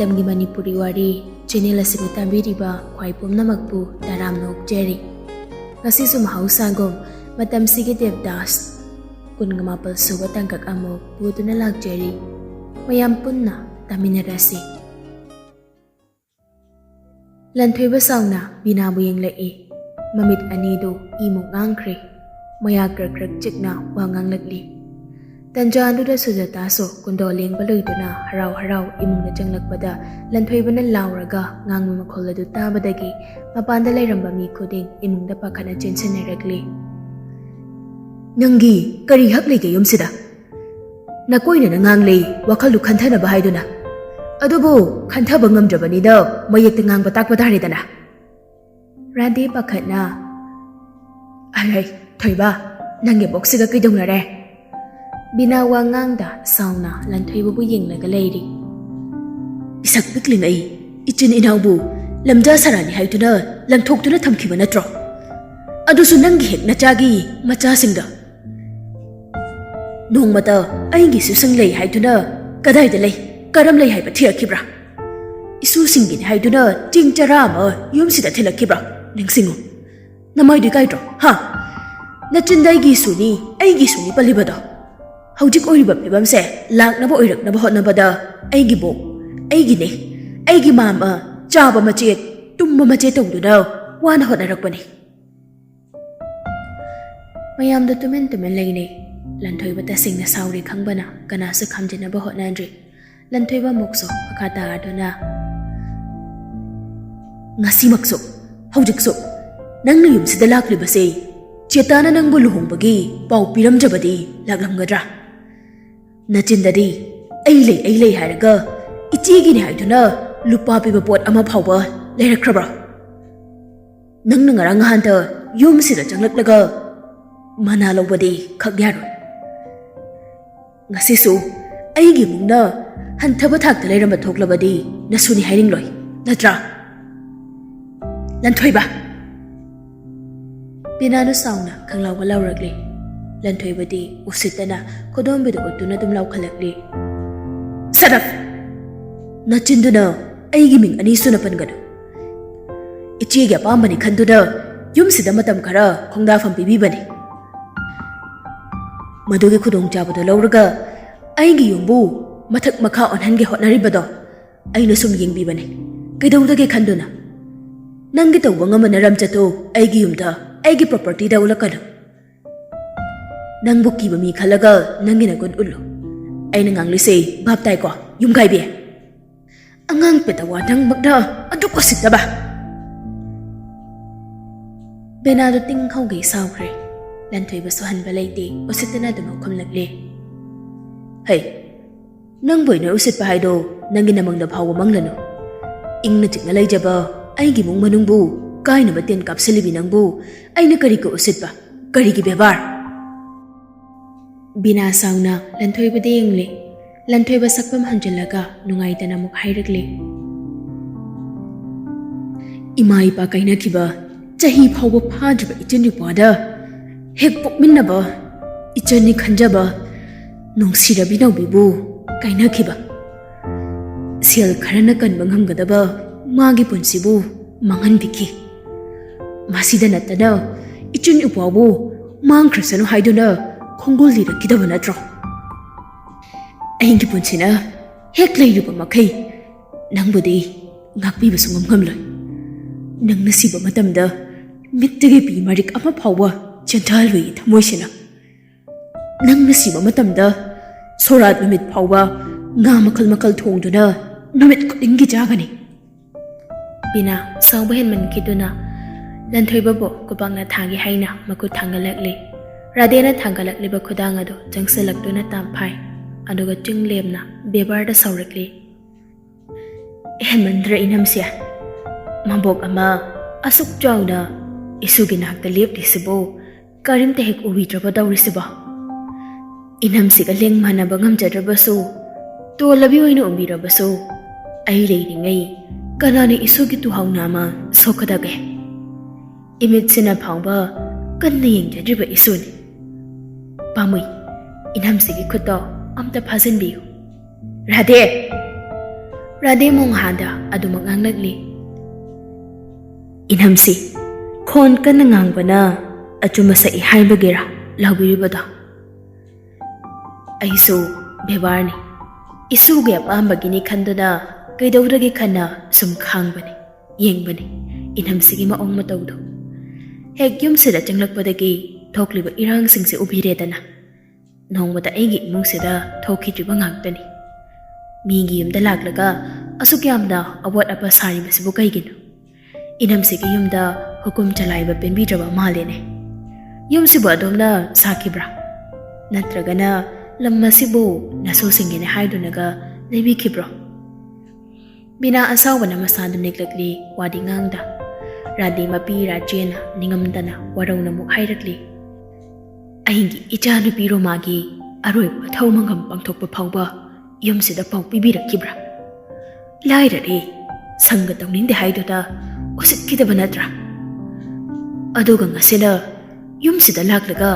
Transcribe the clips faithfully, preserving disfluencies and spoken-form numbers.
ꯃꯇꯝꯒꯤ ꯃꯅꯤꯄꯨꯔꯤ ꯋꯥꯔꯤ ꯆꯦꯅꯦꯜ ꯑꯁꯤꯕꯨ ꯇꯥꯕꯤꯔꯤꯕ ꯈ꯭ꯋꯥꯏ ꯄꯨꯝꯅꯃꯛꯄꯨ ꯇꯔꯥꯝꯅ ꯑꯣꯛꯆꯔꯤ꯫ ꯉꯁꯤꯁꯨ ꯃꯍꯧꯁꯥꯒꯨꯝ ꯃꯇꯝꯁꯤꯒꯤ ꯗꯦꯕꯗꯥꯁ ꯀꯨꯟꯒ ꯃꯥꯄꯜ ꯁꯨꯕ ꯇꯥꯡꯀꯛ ꯑꯃꯨꯛ ꯄꯨꯗꯨꯅ ꯂꯥꯛꯆꯔꯤ꯫ ꯃꯌꯥꯝ ꯄꯨꯟꯅ ꯇꯥꯃꯤꯟꯅꯔꯁꯤ꯫ ꯂꯟꯊꯣꯏꯕ ꯁꯥꯎꯅ ꯕꯤꯅꯥꯕꯨ ꯌꯦꯡꯂꯛꯏ꯫ ꯃꯃꯤꯠ ꯑꯅꯤꯗꯨ ꯏꯃꯨꯛ ꯉꯥꯡꯈ꯭ꯔꯦ꯫ ꯃꯌꯥ ꯀ꯭ꯔꯛ ꯀ꯭ꯔꯛ ꯆꯤꯛꯅ ꯋꯥ ꯉꯥꯡꯂꯛꯂꯤ꯫ ꯇꯟꯖꯥ ꯑꯗꯨꯗ ꯁꯨꯖꯥꯇꯥꯁꯨ ꯀꯨꯟꯗꯣ ꯂꯦꯡꯕ ꯂꯣꯏꯗꯨꯅ ꯍꯔꯥꯎ ꯍꯔꯥꯎ ꯏꯃꯨꯡꯗ ꯆꯪꯂꯛꯄꯗ ꯂꯟꯊꯣꯏꯕꯅ ꯂꯥꯎꯔꯒ ꯉꯥꯡꯕ ꯃꯈꯣꯜ ꯑꯗꯨ ꯇꯥꯕꯗꯒꯤ ꯃꯄꯥꯟꯗ ꯂꯩꯔꯝꯕ ꯃꯤ ꯈꯨꯗꯤꯡ ꯏꯃꯨꯡꯗ ꯄꯥꯈꯠꯅ ꯆꯦꯟꯁꯤꯟꯅꯔꯛꯂꯤ꯫ "ꯅꯪꯒꯤ ꯀꯔꯤ ꯍꯛ ꯂꯩꯒꯦ ꯌꯨꯝꯁꯤꯗ? ꯅꯀꯣꯏꯅꯅ ꯉꯥꯡꯂꯤ, ꯋꯥꯈꯜꯗꯨ ꯈꯟꯊꯅꯕ ꯍꯥꯏꯗꯨꯅ꯫ ꯑꯗꯨꯕꯨ ꯈꯟꯊꯕ ꯉꯝꯗ꯭ꯔꯕꯅꯤꯅ ꯃꯌꯦꯛꯇ ꯉꯥꯡꯕ ꯇꯥꯛꯄ ꯇꯥꯔꯦꯗꯅ꯫" ꯔꯥꯙꯦ ꯄꯥꯈꯠꯅ, "ꯑꯔꯩ, ꯊꯣꯏꯕ, ꯅꯪꯒꯤ ꯕꯣꯛꯁꯤꯒ ꯀꯩꯗꯧꯅꯔꯦ?" ꯕꯤꯅꯥ ꯋꯥ ꯉꯥꯡꯗ ꯁꯥꯎꯅ ꯂꯟꯊꯣꯏꯕꯕꯨ ꯌꯦꯡꯂꯒ ꯂꯩꯔꯤ꯫ "ꯄꯤꯁꯛ ꯄꯤꯛꯂꯤꯉꯩ ꯏꯆꯤꯟ ꯏꯅꯥꯎꯕꯨ ꯂꯝꯖꯥ ꯁꯔꯥꯅꯤ ꯍꯥꯏꯗꯨꯅ ꯂꯪꯊꯣꯛꯇꯨꯅ ꯊꯝꯈꯤꯕ ꯅꯠꯇ꯭ꯔꯣ? ꯑꯗꯨꯁꯨ ꯅꯪꯒꯤ ꯍꯦꯛ ꯅꯆꯥꯒꯤ ꯃꯆꯥꯁꯤꯡꯗ꯫ ꯅꯣꯡꯃꯇ ꯑꯩꯒꯤ ꯏꯁꯨꯁꯤꯡ ꯂꯩ ꯍꯥꯏꯗꯨꯅ ꯀꯗꯥꯏꯗ ꯂꯩ, ꯀꯔꯝ ꯂꯩ ꯍꯥꯏꯕ ꯊꯤꯔꯛꯈꯤꯕ꯭ꯔꯥ? ꯏꯁꯨꯁꯤꯡꯒꯤꯅꯤ ꯍꯥꯏꯗꯨꯅ ꯆꯦꯡ ꯆꯔꯥ ꯑꯃ ꯌꯨꯝꯁꯤꯗ ꯊꯤꯜꯂꯛꯈꯤꯕ꯭ꯔꯥ? ꯅꯤꯡꯁꯤꯡꯉꯨ꯫ ꯅꯃꯥꯏꯗꯨ ꯏꯀꯥꯏꯗ꯭ꯔꯣ? ꯍꯥ? ꯅꯆꯤꯟꯗ ꯑꯩꯒꯤ ꯏꯁꯨꯅꯤ, ꯑꯩꯒꯤ ꯏꯁꯨꯅꯤ ꯄꯜꯂꯤꯕꯗꯣ꯫ ꯍꯧꯖꯤꯛ ꯑꯣꯏꯔꯤꯕ ꯐꯤꯕꯝꯁꯦ ꯂꯥꯛꯅꯕ ꯑꯣꯏꯔꯛꯅꯕ ꯍꯣꯠꯅꯕꯗ ꯑꯩꯒꯤ ꯕꯣꯛ, ꯑꯩꯒꯤꯅꯦ, ꯑꯩꯒꯤ ꯃꯥꯝꯃ, ꯆꯥꯕ ꯃꯆꯦꯠ, ꯇꯨꯝꯕ ꯃꯆꯦꯠ ꯇꯧꯗꯨꯅ ꯋꯥꯅ ꯍꯣꯠꯅꯔꯛꯄꯅꯤ꯫" ꯃꯌꯥꯝꯗ ꯇꯨꯃꯤꯟ ꯇꯨꯃꯤꯟ ꯂꯩꯅꯩ꯫ ꯂꯟꯊꯣꯏꯕ ꯇꯁꯦꯡꯅ ꯁꯥꯎꯔꯤ ꯈꯪꯕꯅ ꯀꯅꯥꯁꯨ ꯈꯥꯝꯖꯤꯟꯅꯕ ꯍꯣꯠꯅꯗ꯭ꯔꯤ꯫ ꯂꯟꯊꯣꯏꯕ ꯑꯃꯨꯛꯁꯨ ꯃꯈꯥ ꯇꯥꯗꯨꯅ, "ꯉꯁꯤꯃꯛꯁꯨ, ꯍꯧꯖꯤꯛꯁꯨ ꯅꯪꯅ ꯌꯨꯝꯁꯤꯗ ꯂꯥꯛꯂꯤꯕꯁꯦ ꯆꯦꯇꯥꯅ ꯅꯪꯕꯨ ꯂꯨꯍꯣꯡꯕꯒꯤ ꯄꯥꯎ ꯄꯤꯔꯝꯗ꯭ꯔꯕꯗꯤ ꯂꯥꯛꯂꯝꯒꯗ꯭ꯔꯥ? ꯅꯆꯤꯟꯗꯗꯤ ꯑꯩ ꯂꯩ, ꯑꯩ ꯂꯩ ꯍꯥꯏꯔꯒ ꯏꯆꯦꯒꯤꯅꯤ ꯍꯥꯏꯗꯨꯅ ꯂꯨꯄꯥ ꯄꯤꯕ ꯄꯣꯠ ꯑꯃ ꯐꯥꯎꯕ ꯂꯩꯔꯛꯈ꯭ꯔꯕ꯭ꯔꯥ? ꯅꯪꯅ ꯉꯔꯥꯡ ꯅꯍꯥꯟꯗ ꯌꯨꯝꯁꯤꯗ ꯆꯪꯂꯛꯂꯒ ꯃꯅꯥ ꯂꯧꯕꯗꯤ ꯈꯛ ꯌꯥꯔꯣꯏ꯫ ꯉꯁꯤꯁꯨ ꯑꯩꯒꯤ ꯏꯃꯨꯡꯅ ꯍꯟꯊꯕ ꯊꯥꯛꯇ ꯂꯩꯔꯝꯕ ꯊꯣꯛꯂꯕꯗꯤ ꯅꯁꯨꯅꯤ ꯍꯥꯏꯅꯤꯡꯂꯣꯏ, ꯅꯠꯇ꯭ꯔꯥ? ꯂꯟꯊꯣꯏꯕ!" ꯕꯤꯅꯥꯅ ꯁꯥꯎꯅ ꯈꯪꯂꯥꯎꯕ ꯂꯥꯎꯔꯛꯂꯤ꯫ ꯂꯟꯊꯣꯏꯕꯗꯤ ꯎꯁꯤꯠꯇꯅ ꯈꯨꯗꯣꯝꯕꯤꯗ ꯎꯠꯇꯨꯅ ꯑꯗꯨꯝ ꯂꯥꯎꯈꯠꯂꯛꯂꯤ꯫ "Shut up! ꯅꯆꯤꯟꯗꯨꯅ ꯑꯩꯒꯤ ꯃꯤꯡ ꯑꯅꯤ ꯁꯨꯅ ꯄꯟꯒꯅꯨ꯫ ꯏꯆꯦꯒꯤ ꯑꯄꯥꯝꯕꯅꯤ ꯈꯟꯗꯨꯅ ꯌꯨꯝꯁꯤꯗ ꯃꯇꯝ ꯈꯔ ꯈꯣꯡꯗꯥꯐꯝ ꯄꯤꯕꯤꯕꯅꯤ꯫ ꯃꯗꯨꯒꯤ ꯈꯨꯗꯣꯡꯆꯥꯕꯗꯨ ꯂꯧꯔꯒ ꯑꯩꯒꯤ ꯌꯨꯝꯕꯨ ꯃꯊꯛ ꯃꯈꯥ ꯑꯣꯟꯍꯟꯒꯦ ꯍꯣꯠꯅꯔꯤꯕꯗꯣ ꯑꯩꯅ ꯁꯨꯝ ꯌꯦꯡꯕꯤꯕꯅꯤ꯫ ꯀꯩꯗꯧꯗꯒꯦ ꯈꯟꯗꯨꯅ? ꯅꯪꯒꯤ ꯇꯧꯕ ꯉꯝꯕ ꯅꯔꯝꯆꯠꯇꯨ ꯑꯩꯒꯤ ꯌꯨꯝꯗ, ꯑꯩꯒꯤ propertyꯗ ꯎꯠꯂꯛꯀꯅꯨ꯫ ꯅꯪꯕꯨ ꯀꯤꯕ ꯃꯤ ꯈꯜꯂꯒ ꯅꯪꯒꯤ ꯅꯒꯨꯟ ꯎꯠꯂꯨ꯫ ꯑꯩꯅ ꯉꯥꯡꯂꯤꯁꯦ ꯚꯥꯞ ꯇꯥꯏꯀꯣ, ꯌꯨꯝꯈꯥꯏꯕꯤ? ꯑꯉꯥꯡ ꯄꯦꯇꯋꯥꯗꯪꯃꯛꯅ ꯑꯗꯨꯛ ꯎꯁꯤꯠꯇꯕ꯫ ꯕꯦꯅꯥꯗꯨ ꯇꯤꯡ ꯍꯧꯒꯩ ꯁꯥꯎꯈ꯭ꯔꯦ꯫ ꯂꯟꯊꯣꯏꯕꯁꯨ ꯍꯟꯕ ꯂꯩꯇꯦ, ꯎꯁꯤꯠꯇꯅ ꯑꯗꯨꯃꯛ ꯈꯨꯝꯂꯛꯂꯦ꯫ ꯍꯩ, ꯅꯪꯕꯨ ꯑꯩꯅ ꯎꯁꯤꯠꯄ ꯍꯥꯏꯗꯣ ꯅꯪꯒꯤ ꯅꯃꯪꯗ ꯐꯥꯎꯕ ꯃꯪꯂꯅꯨ꯫ ꯏꯪꯅ ꯆꯤꯛꯅ ꯂꯩꯖꯕ ꯑꯩꯒꯤ ꯏꯃꯨꯡ ꯃꯅꯨꯡꯕꯨ ꯀꯥꯏꯅꯕ ꯇꯦꯟ ꯀꯥꯞꯁꯤꯜꯂꯤꯕꯤ ꯅꯪꯕꯨ ꯑꯩꯅ ꯀꯔꯤꯒꯤ ꯎꯁꯤꯠꯄ, ꯀꯔꯤꯒꯤ ꯕꯦꯕꯥꯔ? ꯕꯤꯅꯥ ꯁꯥꯎꯅ ꯂꯟꯊꯣꯏꯕꯗ ꯌꯦꯡꯂꯦ꯫ ꯂꯟꯊꯣꯏꯕ ꯁꯛꯐꯝ ꯍꯟꯖꯤꯜꯂꯒ ꯅꯨꯡꯉꯥꯏꯇꯅ ꯑꯃꯨꯛ ꯍꯥꯏꯔꯛꯂꯦ꯫ ꯏꯃꯥ ꯏꯄꯥ ꯀꯥꯏꯅꯈꯤꯕ ꯆꯍꯤ ꯐꯥꯎꯕ ꯐꯥꯗ꯭ꯔꯤꯕ ꯏꯆꯟ ꯅꯨꯄꯥꯗ ꯍꯦꯛ ꯄꯣꯛꯃꯤꯟꯅꯕ ꯏꯆꯟꯅꯤ ꯈꯟꯖꯕ ꯅꯨꯡꯁꯤꯔꯕꯤ ꯅꯥꯎꯕꯤꯕꯨ ꯀꯥꯏꯅꯈꯤꯕ꯫ ꯁꯦꯜ ꯈꯔꯅ ꯀꯟꯕ ꯉꯝꯒꯗꯕ ꯃꯥꯒꯤ ꯄꯨꯟꯁꯤꯕꯨ ꯃꯥꯡꯍꯟꯕꯤꯈꯤ꯫ ꯃꯁꯤꯗ ꯅꯠꯇꯅ ꯏꯆꯟ ꯏꯄ꯭ꯋꯥꯕꯨ ꯃꯥꯡꯈ꯭ꯔꯁꯅꯨ ꯍꯥꯏꯗꯨꯅ ꯈꯣꯡꯒꯨꯜ ꯂꯤꯔꯛꯈꯤꯗꯕ ꯅꯠꯇ꯭ꯔꯣ? ꯑꯩꯒꯤ ꯄꯨꯟꯁꯤꯅ ꯍꯦꯛ ꯂꯩꯔꯤꯕ ꯃꯈꯩ ꯅꯪꯕꯨꯗꯤ ꯉꯥꯛꯄꯤꯕ ꯁꯨꯡꯉꯝ ꯉꯝꯂꯣꯏ꯫ ꯅꯪꯅ ꯁꯤꯕ ꯃꯇꯝꯗ ꯃꯤꯠꯇꯒꯤ ꯄꯤ ꯃꯔꯤꯛ ꯑꯃ ꯐꯥꯎꯕ ꯆꯦꯟꯊꯍꯜꯂꯣꯏ ꯊꯃꯣꯏꯁꯤꯅ꯫ ꯅꯪꯅ ꯁꯤꯕ ꯃꯇꯝꯗ ꯁꯣꯔꯥꯠ ꯅꯨꯃꯤꯠ ꯐꯥꯎꯕ ꯉꯥ ꯃꯈꯜ ꯃꯈꯜ ꯊꯣꯡꯗꯨꯅ ꯅꯨꯃꯤꯠ ꯈꯨꯗꯤꯡꯒꯤ ꯆꯥꯒꯅꯤ꯫ ꯕꯤꯅꯥ ꯁꯥꯎꯕ ꯍꯦꯟꯃꯟꯈꯤꯗꯨꯅ ꯂꯟꯊꯣꯏꯕꯕꯨ ꯈꯨꯕꯥꯛꯅ ꯊꯥꯒꯦ ꯍꯥꯏꯅ ꯃꯈꯨꯠ ꯊꯥꯡꯒꯠꯂꯛꯂꯤ꯫ ꯔꯥꯙꯦꯅ ꯊꯥꯡꯒꯠꯂꯛꯂꯤꯕ ꯈꯨꯗꯥꯡ ꯑꯗꯨ ꯆꯪꯁꯤꯜꯂꯛꯇꯨꯅ ꯇꯥꯝꯐꯥꯏ, ꯑꯗꯨꯒ ꯆꯤꯡ ꯂꯦꯝꯅ ꯕꯦꯕꯥꯔꯗ ꯁꯥꯎꯔꯛꯂꯤ꯫ ꯍꯦꯟꯃꯟꯗ꯭ꯔ ꯏꯅꯝꯁꯦ? ꯃꯕꯣꯛ ꯑꯃ ꯑꯁꯨꯛ ꯆꯥꯎꯅ ꯏꯁꯨꯒꯤ ꯅꯥꯛꯇ ꯂꯦꯞꯂꯤꯁꯤꯕꯨ ꯀꯔꯤꯝꯇ ꯍꯦꯛ ꯎꯕꯤꯗ꯭ꯔꯕ ꯇꯧꯔꯤꯁꯤꯕꯣ? ꯏꯅꯝꯁꯤꯒ ꯂꯦꯡ ꯃꯥꯟꯅꯕ ꯉꯝꯖꯗ꯭ꯔꯕꯁꯨ, ꯇꯣꯜꯂꯕꯤ ꯑꯣꯏꯅ ꯎꯕꯤꯔꯕꯁꯨ, ꯑꯩ ꯂꯩꯔꯤꯉꯩ ꯀꯅꯥꯅ ꯏꯁꯨꯒꯤ ꯇꯨꯍꯥꯎ ꯅꯥꯝꯃ ꯁꯣꯛꯀꯗꯒꯦ? ꯏꯃꯤꯠꯁꯤꯅ ꯐꯥꯎꯕ ꯀꯟꯅ ꯌꯦꯡꯖꯗ꯭ꯔꯤꯕ ꯏꯁꯨꯅꯤ꯫ ꯄꯥꯝꯃꯨꯏ, ꯏꯅꯝꯁꯤꯒꯤ ꯈꯨꯠꯇꯣ ꯑꯝꯇ ꯐꯥꯖꯤꯟꯕꯤꯌꯨ꯫ ꯔꯥꯙꯦ! ꯔꯥꯙꯦ ꯃꯣꯡꯍꯥꯗ ꯑꯗꯨꯃꯛ ꯉꯥꯡꯂꯛꯂꯤ꯫ "ꯏꯅꯝꯁꯤ, ꯈꯣꯟ ꯀꯟꯅ ꯉꯥꯡꯕꯅ ꯑꯆꯨꯝꯕ ꯁꯛꯏ ꯍꯥꯏꯕꯒꯤꯔꯥ ꯂꯥꯎꯕꯤꯔꯤꯕꯗꯣ?" ꯑꯩꯁꯨ ꯕꯦꯕꯥꯔꯅꯤ, ꯏꯁꯨꯒꯤ ꯑꯄꯥꯝꯕꯒꯤꯅꯤ ꯈꯟꯗꯨꯅ ꯀꯩꯗꯧꯔꯒꯦ ꯈꯟꯅ ꯁꯨꯝ ꯈꯥꯡꯕꯅꯤ, ꯌꯦꯡꯕꯅꯤ ꯏꯅꯝꯁꯤꯒꯤ ꯃꯑꯣꯡ ꯃꯇꯧꯗꯣ꯫ ꯍꯦꯛ ꯌꯨꯝꯁꯤꯗ ꯆꯪꯂꯛꯄꯗꯒꯤ ꯊꯣꯛꯂꯤꯕ ꯏꯔꯥꯡꯁꯤꯡꯁꯦ ꯎꯕꯤꯔꯦꯗꯅ꯫ ꯅꯣꯡꯃꯇ ꯑꯩꯒꯤ ꯏꯃꯨꯡꯁꯤꯗ ꯊꯣꯛꯈꯤꯗ꯭ꯔꯤꯕ ꯉꯥꯛꯇꯅꯤ꯫ ꯃꯤꯒꯤ ꯌꯨꯝꯗ ꯂꯥꯛꯂꯒ ꯑꯁꯨꯛ ꯌꯥꯝꯅ ꯑꯋꯥꯠ ꯑꯄ ꯁꯥꯔꯤꯕꯁꯤꯕꯨ ꯀꯩꯒꯤꯅꯣ? ꯏꯅꯝꯁꯤꯒꯤ ꯌꯨꯝꯗ ꯍꯨꯀꯨꯝ ꯆꯂꯥꯏꯕ ꯄꯦꯟꯕꯤꯗ꯭ꯔꯕ ꯃꯥꯜꯂꯦꯅꯦ꯫ ꯌꯨꯝꯁꯤꯕꯨ ꯑꯗꯣꯝꯅ ꯁꯥꯈꯤꯕ꯭ꯔꯥ? ꯅꯠꯇ꯭ꯔꯒꯅ ꯂꯝ ꯑꯁꯤꯕꯨ ꯅꯁꯨꯁꯤꯡꯒꯤꯅꯦ ꯍꯥꯏꯗꯨꯅꯒ ꯂꯩꯕꯤꯈꯤꯕ꯭ꯔꯣ? ꯕꯤꯅꯥ ꯑꯁꯥꯎꯕꯅ ꯃꯁꯥꯗꯨ ꯅꯤꯛꯂꯛꯂꯤ, ꯋꯥꯗꯤ ꯉꯥꯡꯗ꯫ ꯔꯥꯙꯦ ꯃꯄꯤ ꯔꯥꯖꯦꯅ ꯅꯤꯡꯉꯝꯗꯅ ꯋꯥꯔꯧꯅ ꯑꯃꯨꯛ ꯍꯥꯏꯔꯛꯂꯤ꯫ "ꯑꯩꯒꯤ ꯏꯆꯥꯅꯨꯄꯤ ꯔꯣꯃꯥꯒꯤ ꯑꯔꯣꯏꯕ ꯃꯊꯧ ꯃꯉꯝ ꯄꯥꯡꯊꯣꯛꯄ ꯐꯥꯎꯕ ꯌꯨꯝꯁꯤꯗ ꯄꯥꯎ ꯄꯤꯕꯤꯔꯛꯈꯤꯕ꯭ꯔꯥ? ꯂꯥꯏꯔꯔꯦ, ꯁꯪꯒ ꯇꯧꯅꯤꯡꯗꯦ ꯍꯥꯏꯗꯨꯅ ꯎꯁꯤꯠꯈꯤꯗꯕ ꯅꯠꯇ꯭ꯔꯥ? ꯑꯗꯨꯒ ꯉꯁꯤꯅ ꯌꯨꯝꯁꯤꯗ ꯂꯥꯛꯂꯒ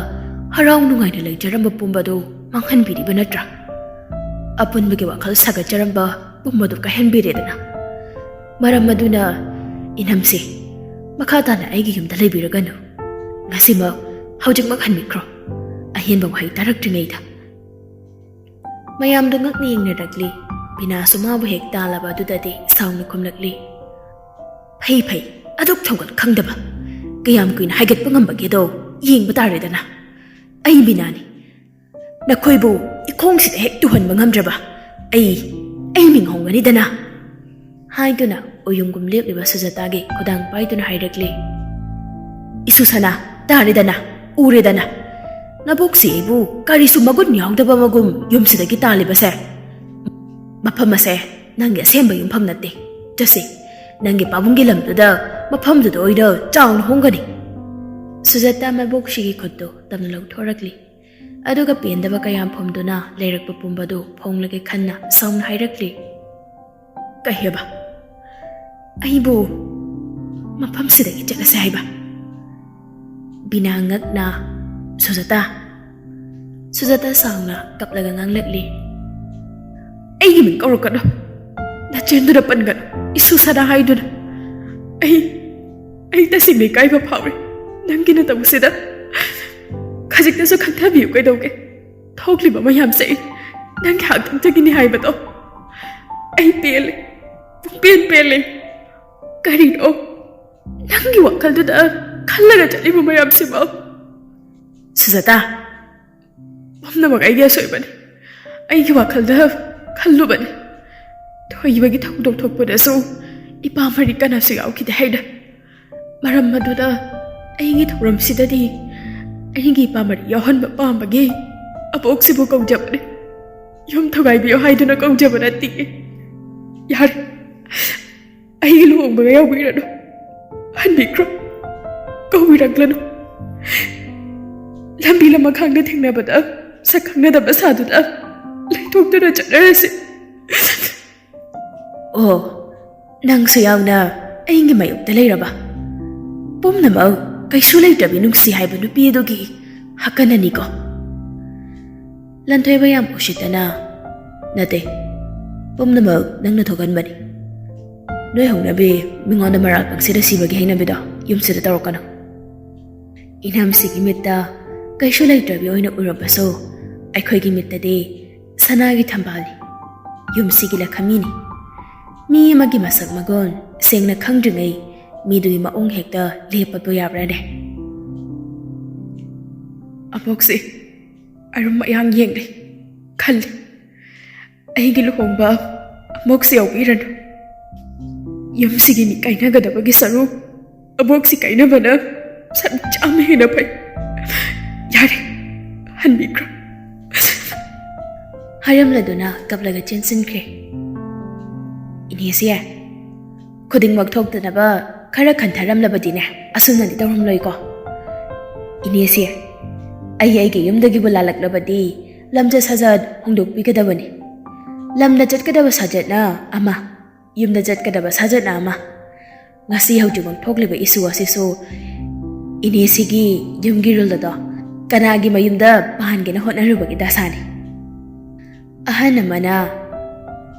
ꯍꯔꯥꯎ ꯅꯨꯡꯉꯥꯏꯅ ꯂꯩꯖꯔꯝꯕ ꯄꯨꯝꯕꯗꯨ ꯃꯥꯡꯍꯟꯕꯤꯔꯤꯕ ꯅꯠꯇ꯭ꯔꯥ? ꯑꯄꯨꯟꯕꯒꯤ ꯋꯥꯈꯜ ꯁꯥꯒꯠꯆꯔꯝꯕ ꯄꯨꯝꯕꯗꯨ ꯀꯥꯏꯍꯟꯕꯤꯔꯦꯗꯅ꯫ ꯃꯔꯝ ꯑꯗꯨꯅ ꯏꯅꯝꯁꯦ, ꯃꯈꯥ ꯇꯥꯅ ꯑꯩꯒꯤ ꯌꯨꯝꯗ ꯂꯩꯕꯤꯔꯒꯅꯨ꯫ ꯉꯁꯤꯃꯛ, ꯍꯧꯖꯤꯛꯃꯛ ꯍꯟꯕꯤꯈ꯭ꯔꯣ, ꯑꯍꯦꯟꯕ ꯋꯥꯍꯩ ꯇꯥꯔꯛꯇ꯭ꯔꯤꯉꯩꯗ꯫" ꯃꯌꯥꯝꯗꯨ ꯉꯛꯅ ꯌꯦꯡꯅꯔꯛꯂꯤ꯫ ꯕꯤꯅꯥꯁꯨ ꯃꯥꯕꯨ ꯍꯦꯛ ꯇꯥꯜꯂꯕ ꯑꯗꯨꯗꯗꯤ ꯁꯥꯎꯅ ꯈꯨꯝꯂꯛꯂꯤ꯫ "ꯐꯩ ꯐꯩ, ꯑꯗꯨꯛ ꯊꯧꯒꯠ ꯈꯪꯗꯕ꯫ ꯀꯌꯥꯝ ꯀꯨꯏꯅ ꯍꯥꯏꯒꯠꯄ ꯉꯝꯕꯒꯦꯗꯣ ꯌꯦꯡꯕ ꯇꯥꯔꯦꯗꯅ꯫ ꯑꯩ ꯕꯤꯅꯥꯅꯤ꯫ ꯅꯈꯣꯏꯕꯨ ꯏꯈꯣꯡꯁꯤꯗ ꯍꯦꯛ ꯇꯨꯍꯟꯕ ꯉꯝꯗ꯭ꯔꯕ ꯑꯩ, ꯑꯩ ꯃꯤꯡ ꯍꯣꯡꯒꯅꯤꯗꯅ꯫" ꯍꯥꯏꯗꯨꯅ ꯎꯌꯨꯡꯒꯨꯝ ꯂꯦꯞꯂꯤꯕ ꯁꯨꯖꯥꯇꯥꯒꯤ ꯈꯨꯗꯥꯡ ꯄꯥꯏꯗꯨꯅ ꯍꯥꯏꯔꯛꯂꯤ꯫ "ꯏꯁꯨ ꯁꯅꯥ, ꯇꯥꯔꯦꯗꯅ, ꯎꯔꯦꯗꯅ꯫ ꯅꯕꯣꯛꯁꯤ ꯑꯩꯕꯨ ꯀꯔꯤꯁꯨ ꯃꯒꯨꯟ ꯌꯥꯎꯗꯕ ꯑꯃꯒꯨꯝ ꯌꯨꯝꯁꯤꯗꯒꯤ ꯇꯥꯜꯂꯤꯕꯁꯦ꯫ ꯃꯐꯝ ꯑꯁꯦ ꯅꯪꯒꯤ ꯑꯁꯦꯡꯕ ꯌꯨꯝꯐꯝ ꯅꯠꯇꯦ꯫ ꯆꯠꯁꯤ, ꯅꯪꯒꯤ ꯄꯥꯕꯨꯡꯒꯤ ꯂꯝꯗꯨꯗ, ꯃꯐꯝꯗꯨꯗ ꯑꯣꯏꯅ ꯆꯥꯎꯅ ꯍꯣꯡꯒꯅꯤ꯫" ꯁꯨꯖꯥꯇꯥ ꯃꯕꯣꯛꯁꯤꯒꯤ ꯈꯨꯠꯇꯨ ꯇꯞꯅ ꯂꯧꯊꯣꯔꯛꯂꯤ꯫ ꯑꯗꯨꯒ ꯄꯦꯟꯗꯕ ꯀꯌꯥꯝ ꯐꯣꯝꯗꯨꯅ ꯂꯩꯔꯛꯄ ꯄꯨꯝꯕꯗꯨ ꯐꯣꯡꯂꯒꯦ ꯈꯟꯅ ꯁꯥꯎꯅ ꯍꯥꯏꯔꯛꯂꯤ꯫ "ꯀꯩ ꯍꯥꯏꯕ? ꯑꯩꯕꯨ ꯃꯐꯝꯁꯤꯗꯒꯤ ꯆꯠꯂꯁꯦ ꯍꯥꯏꯕ?" ꯕꯤꯅꯥ ꯉꯛꯅ, "ꯁꯨꯖꯥꯇꯥ!" ꯁꯨꯖꯥꯇꯥ ꯁꯥꯎꯅ ꯀꯞꯂꯒ ꯉꯥꯡꯂꯛꯂꯤ꯫ "ꯑꯩꯒꯤ ꯃꯤꯡ ꯀꯧꯔꯛꯀꯅꯨ꯫ ꯅꯆꯤꯟꯗꯨꯅ ꯄꯟꯒꯅꯨ, ꯏꯁꯨ ꯁꯅꯥ ꯍꯥꯏꯗꯨꯅ꯫ ꯑꯩ ꯑꯩ ꯇꯁꯦꯡꯅ ꯏꯀꯥꯏꯕ ꯐꯥꯎꯔꯦ ꯅꯪꯒꯤ ꯅꯇꯧꯁꯤꯗ꯫ ꯈꯖꯤꯛꯇꯁꯨ ꯈꯟꯊꯕꯤꯌꯨ ꯀꯩꯗꯧꯒꯦ? ꯊꯣꯛꯂꯤꯕ ꯃꯌꯥꯝꯁꯦ ꯅꯪꯒꯤ ꯍꯥꯛꯇꯛꯇꯒꯤꯅꯤ ꯍꯥꯏꯕꯗꯣ꯫ ꯑꯩ ꯄꯦꯜꯂꯦ, ꯄꯨꯡꯄꯦꯟ ꯄꯦꯜꯂꯦ꯫ ꯀꯔꯤꯅꯣ ꯅꯪꯒꯤ ꯋꯥꯈꯜꯗꯨꯗ ꯈꯜꯂꯒ ꯆꯠꯂꯤꯕ ꯃꯌꯥꯝꯁꯤꯕꯣ? ꯁꯨꯖꯥꯇꯥ, ꯄꯨꯝꯅꯃꯛ ꯑꯩꯒꯤ ꯑꯁꯣꯏꯕꯅꯤ꯫ ꯑꯩꯒꯤ ꯋꯥꯈꯜꯗ ꯈꯜꯂꯨꯕꯅꯤ꯫ ꯊꯣꯏꯕꯒꯤ ꯊꯧꯗꯣꯛ ꯊꯣꯛꯄꯗꯁꯨ ꯏꯄꯥ ꯃꯔꯤ ꯀꯅꯥꯁꯨ ꯌꯥꯎꯈꯤꯗꯦ ꯍꯥꯏꯅ꯫ ꯃꯔꯝ ꯑꯗꯨꯅ ꯑꯩꯒꯤ ꯊꯧꯔꯝꯁꯤꯗꯗꯤ ꯑꯩꯒꯤ ꯏꯄꯥ ꯃꯔꯤ ꯌꯥꯎꯍꯟꯕ ꯄꯥꯝꯕꯒꯤ ꯑꯕꯣꯛꯁꯤꯕꯨ ꯀꯧꯖꯕꯅꯤ꯫ ꯌꯨꯝ ꯊꯨꯒꯥꯏꯕꯤꯌꯨ ꯍꯥꯏꯗꯨꯅ ꯀꯧꯖꯕ ꯅꯠꯇꯦ꯫ ꯌꯥꯔꯦ, ꯑꯩꯒꯤ ꯂꯨꯍꯣꯡꯕꯒ ꯌꯥꯎꯕꯤꯔꯅꯨ꯫ ꯍꯟꯕꯤꯈ꯭ꯔꯣ꯫ ꯀꯧꯕꯤꯔꯛꯂꯅꯨ꯫ ꯂꯝꯕꯤ ꯂꯃꯈꯥꯡꯗ ꯊꯦꯡꯅꯕꯗ ꯁꯛ ꯈꯪꯅꯗꯕ ꯁꯥꯗꯨꯅ ꯂꯩꯊꯣꯛꯇꯨꯅ ꯆꯠꯅꯔꯁꯤ꯫ ꯑꯣ, ꯅꯪꯁꯨ ꯌꯥꯎꯅ ꯑꯩꯒꯤ ꯃꯥꯌꯣꯛꯇ ꯂꯩꯔꯕ? ꯄꯨꯝꯅꯃꯛ ꯀꯩꯁꯨ ꯂꯩꯇ꯭ꯔꯕꯤ ꯅꯨꯡꯁꯤ ꯍꯥꯏꯕ ꯅꯨꯄꯤ ꯑꯗꯨꯒꯤ ꯍꯛꯀꯅꯅꯤꯀꯣ꯫ ꯂꯟꯊꯣꯏꯕ ꯌꯥꯝ ꯎꯁꯤꯠꯇꯅ, "ꯅꯠꯇꯦ, ꯄꯨꯝꯅꯃꯛ ꯅꯪꯅ ꯊꯣꯛꯍꯟꯕꯅꯤ꯫ ꯅꯣꯏ ꯍꯧꯅꯕꯤ ꯃꯤꯉꯣꯟꯗ ꯃꯔꯥꯜ ꯄꯪꯁꯤꯗ ꯁꯤꯕꯒꯤ ꯍꯩꯅꯕꯤꯗꯣ ꯌꯨꯝꯁꯤꯗ ꯇꯧꯔꯛꯀꯅꯨ꯫ ꯏꯅꯝꯁꯤꯒꯤ ꯃꯤꯠꯇ ꯀꯩꯁꯨ ꯂꯩꯇ꯭ꯔꯕꯤ ꯑꯣꯏꯅ ꯎꯔꯕꯁꯨ, ꯑꯩꯈꯣꯏꯒꯤ ꯃꯤꯠꯇꯗꯤ ꯁꯅꯥꯒꯤ ꯊꯝꯕꯥꯜꯅꯤ꯫ ꯌꯨꯝꯁꯤꯒꯤ ꯂꯈꯃꯤꯅꯤ꯫ ꯃꯤ ꯑꯃꯒꯤ ꯃꯁꯛ ꯃꯒꯨꯟ ꯁꯦꯡꯅ ꯈꯪꯗ꯭ꯔꯤꯉꯩ ꯃꯤꯗꯨꯒꯤ ꯃꯑꯣꯡ ꯍꯦꯛꯇ ꯂꯦꯞꯄꯕꯨ ꯌꯥꯕ꯭ꯔꯥꯅꯦ?" ꯑꯕꯣꯛꯁꯦ ꯑꯔꯨꯝ ꯑꯌꯥꯡ ꯌꯦꯡꯂꯤ, ꯈꯜꯂꯤ꯫ ꯑꯩꯒꯤ ꯂꯨꯍꯣꯡꯕ ꯑꯃꯨꯛꯁꯨ ꯌꯥꯎꯕꯤꯔꯅꯨ꯫ ꯌꯨꯝꯁꯤꯒꯤ ꯃꯤ ꯀꯥꯏꯅꯒꯗꯕꯒꯤ ꯁꯔꯨꯛ ꯑꯕꯣꯛꯁꯤ ꯀꯥꯏꯅꯕꯅ ꯁꯔꯨꯛ ꯆꯥꯝꯃ ꯍꯦꯟꯅ ꯐꯩ꯫ ꯌꯥꯔꯦ, ꯍꯟꯕꯤꯈ꯭ꯔꯣ꯫ ꯍꯥꯏꯔꯝꯂꯗꯨꯅ ꯀꯞꯂꯒ ꯆꯦꯟꯁꯤꯟꯈ꯭ꯔꯦ꯫ ꯏꯅꯦꯁꯦ, ꯈꯨꯗꯤꯡꯃꯛ ꯊꯣꯛꯇꯅꯕ ꯈꯔ ꯈꯟꯊꯔꯝꯂꯕꯗꯤꯅꯦ, ꯑꯁꯨꯝꯅꯗꯤ ꯇꯧꯔꯝꯂꯣꯏꯀꯣ꯫ ꯏꯅꯦꯁꯦ, ꯑꯩ ꯑꯩꯒꯤ ꯌꯨꯝꯗꯒꯤꯕꯨ ꯂꯥꯜꯂꯛꯂꯕꯗꯤ ꯂꯝꯆꯠ ꯁꯥꯖꯠ ꯍꯣꯡꯗꯣꯛꯄꯤꯒꯗꯕꯅꯤ꯫ ꯂꯝꯗ ꯆꯠꯀꯗꯕ ꯁꯥꯖꯠꯅ ꯑꯃ, ꯌꯨꯝꯗ ꯆꯠꯀꯗꯕ ꯁꯥꯖꯠꯅ ꯑꯃ꯫ ꯉꯁꯤ ꯍꯧꯖꯤꯛꯃꯛ ꯊꯣꯛꯂꯤꯕ issue ꯑꯁꯤꯁꯨ ꯏꯅꯦꯁꯤꯒꯤ ꯌꯨꯝꯒꯤ rule ꯑꯗꯣ ꯀꯅꯥꯒꯤ ꯃꯌꯨꯝꯗ ꯄꯥꯟꯒꯦꯅ ꯍꯣꯠꯅꯔꯨꯕꯒꯤ ꯗꯁꯥꯅꯤ꯫ ꯑꯍꯟ ꯑꯃꯅ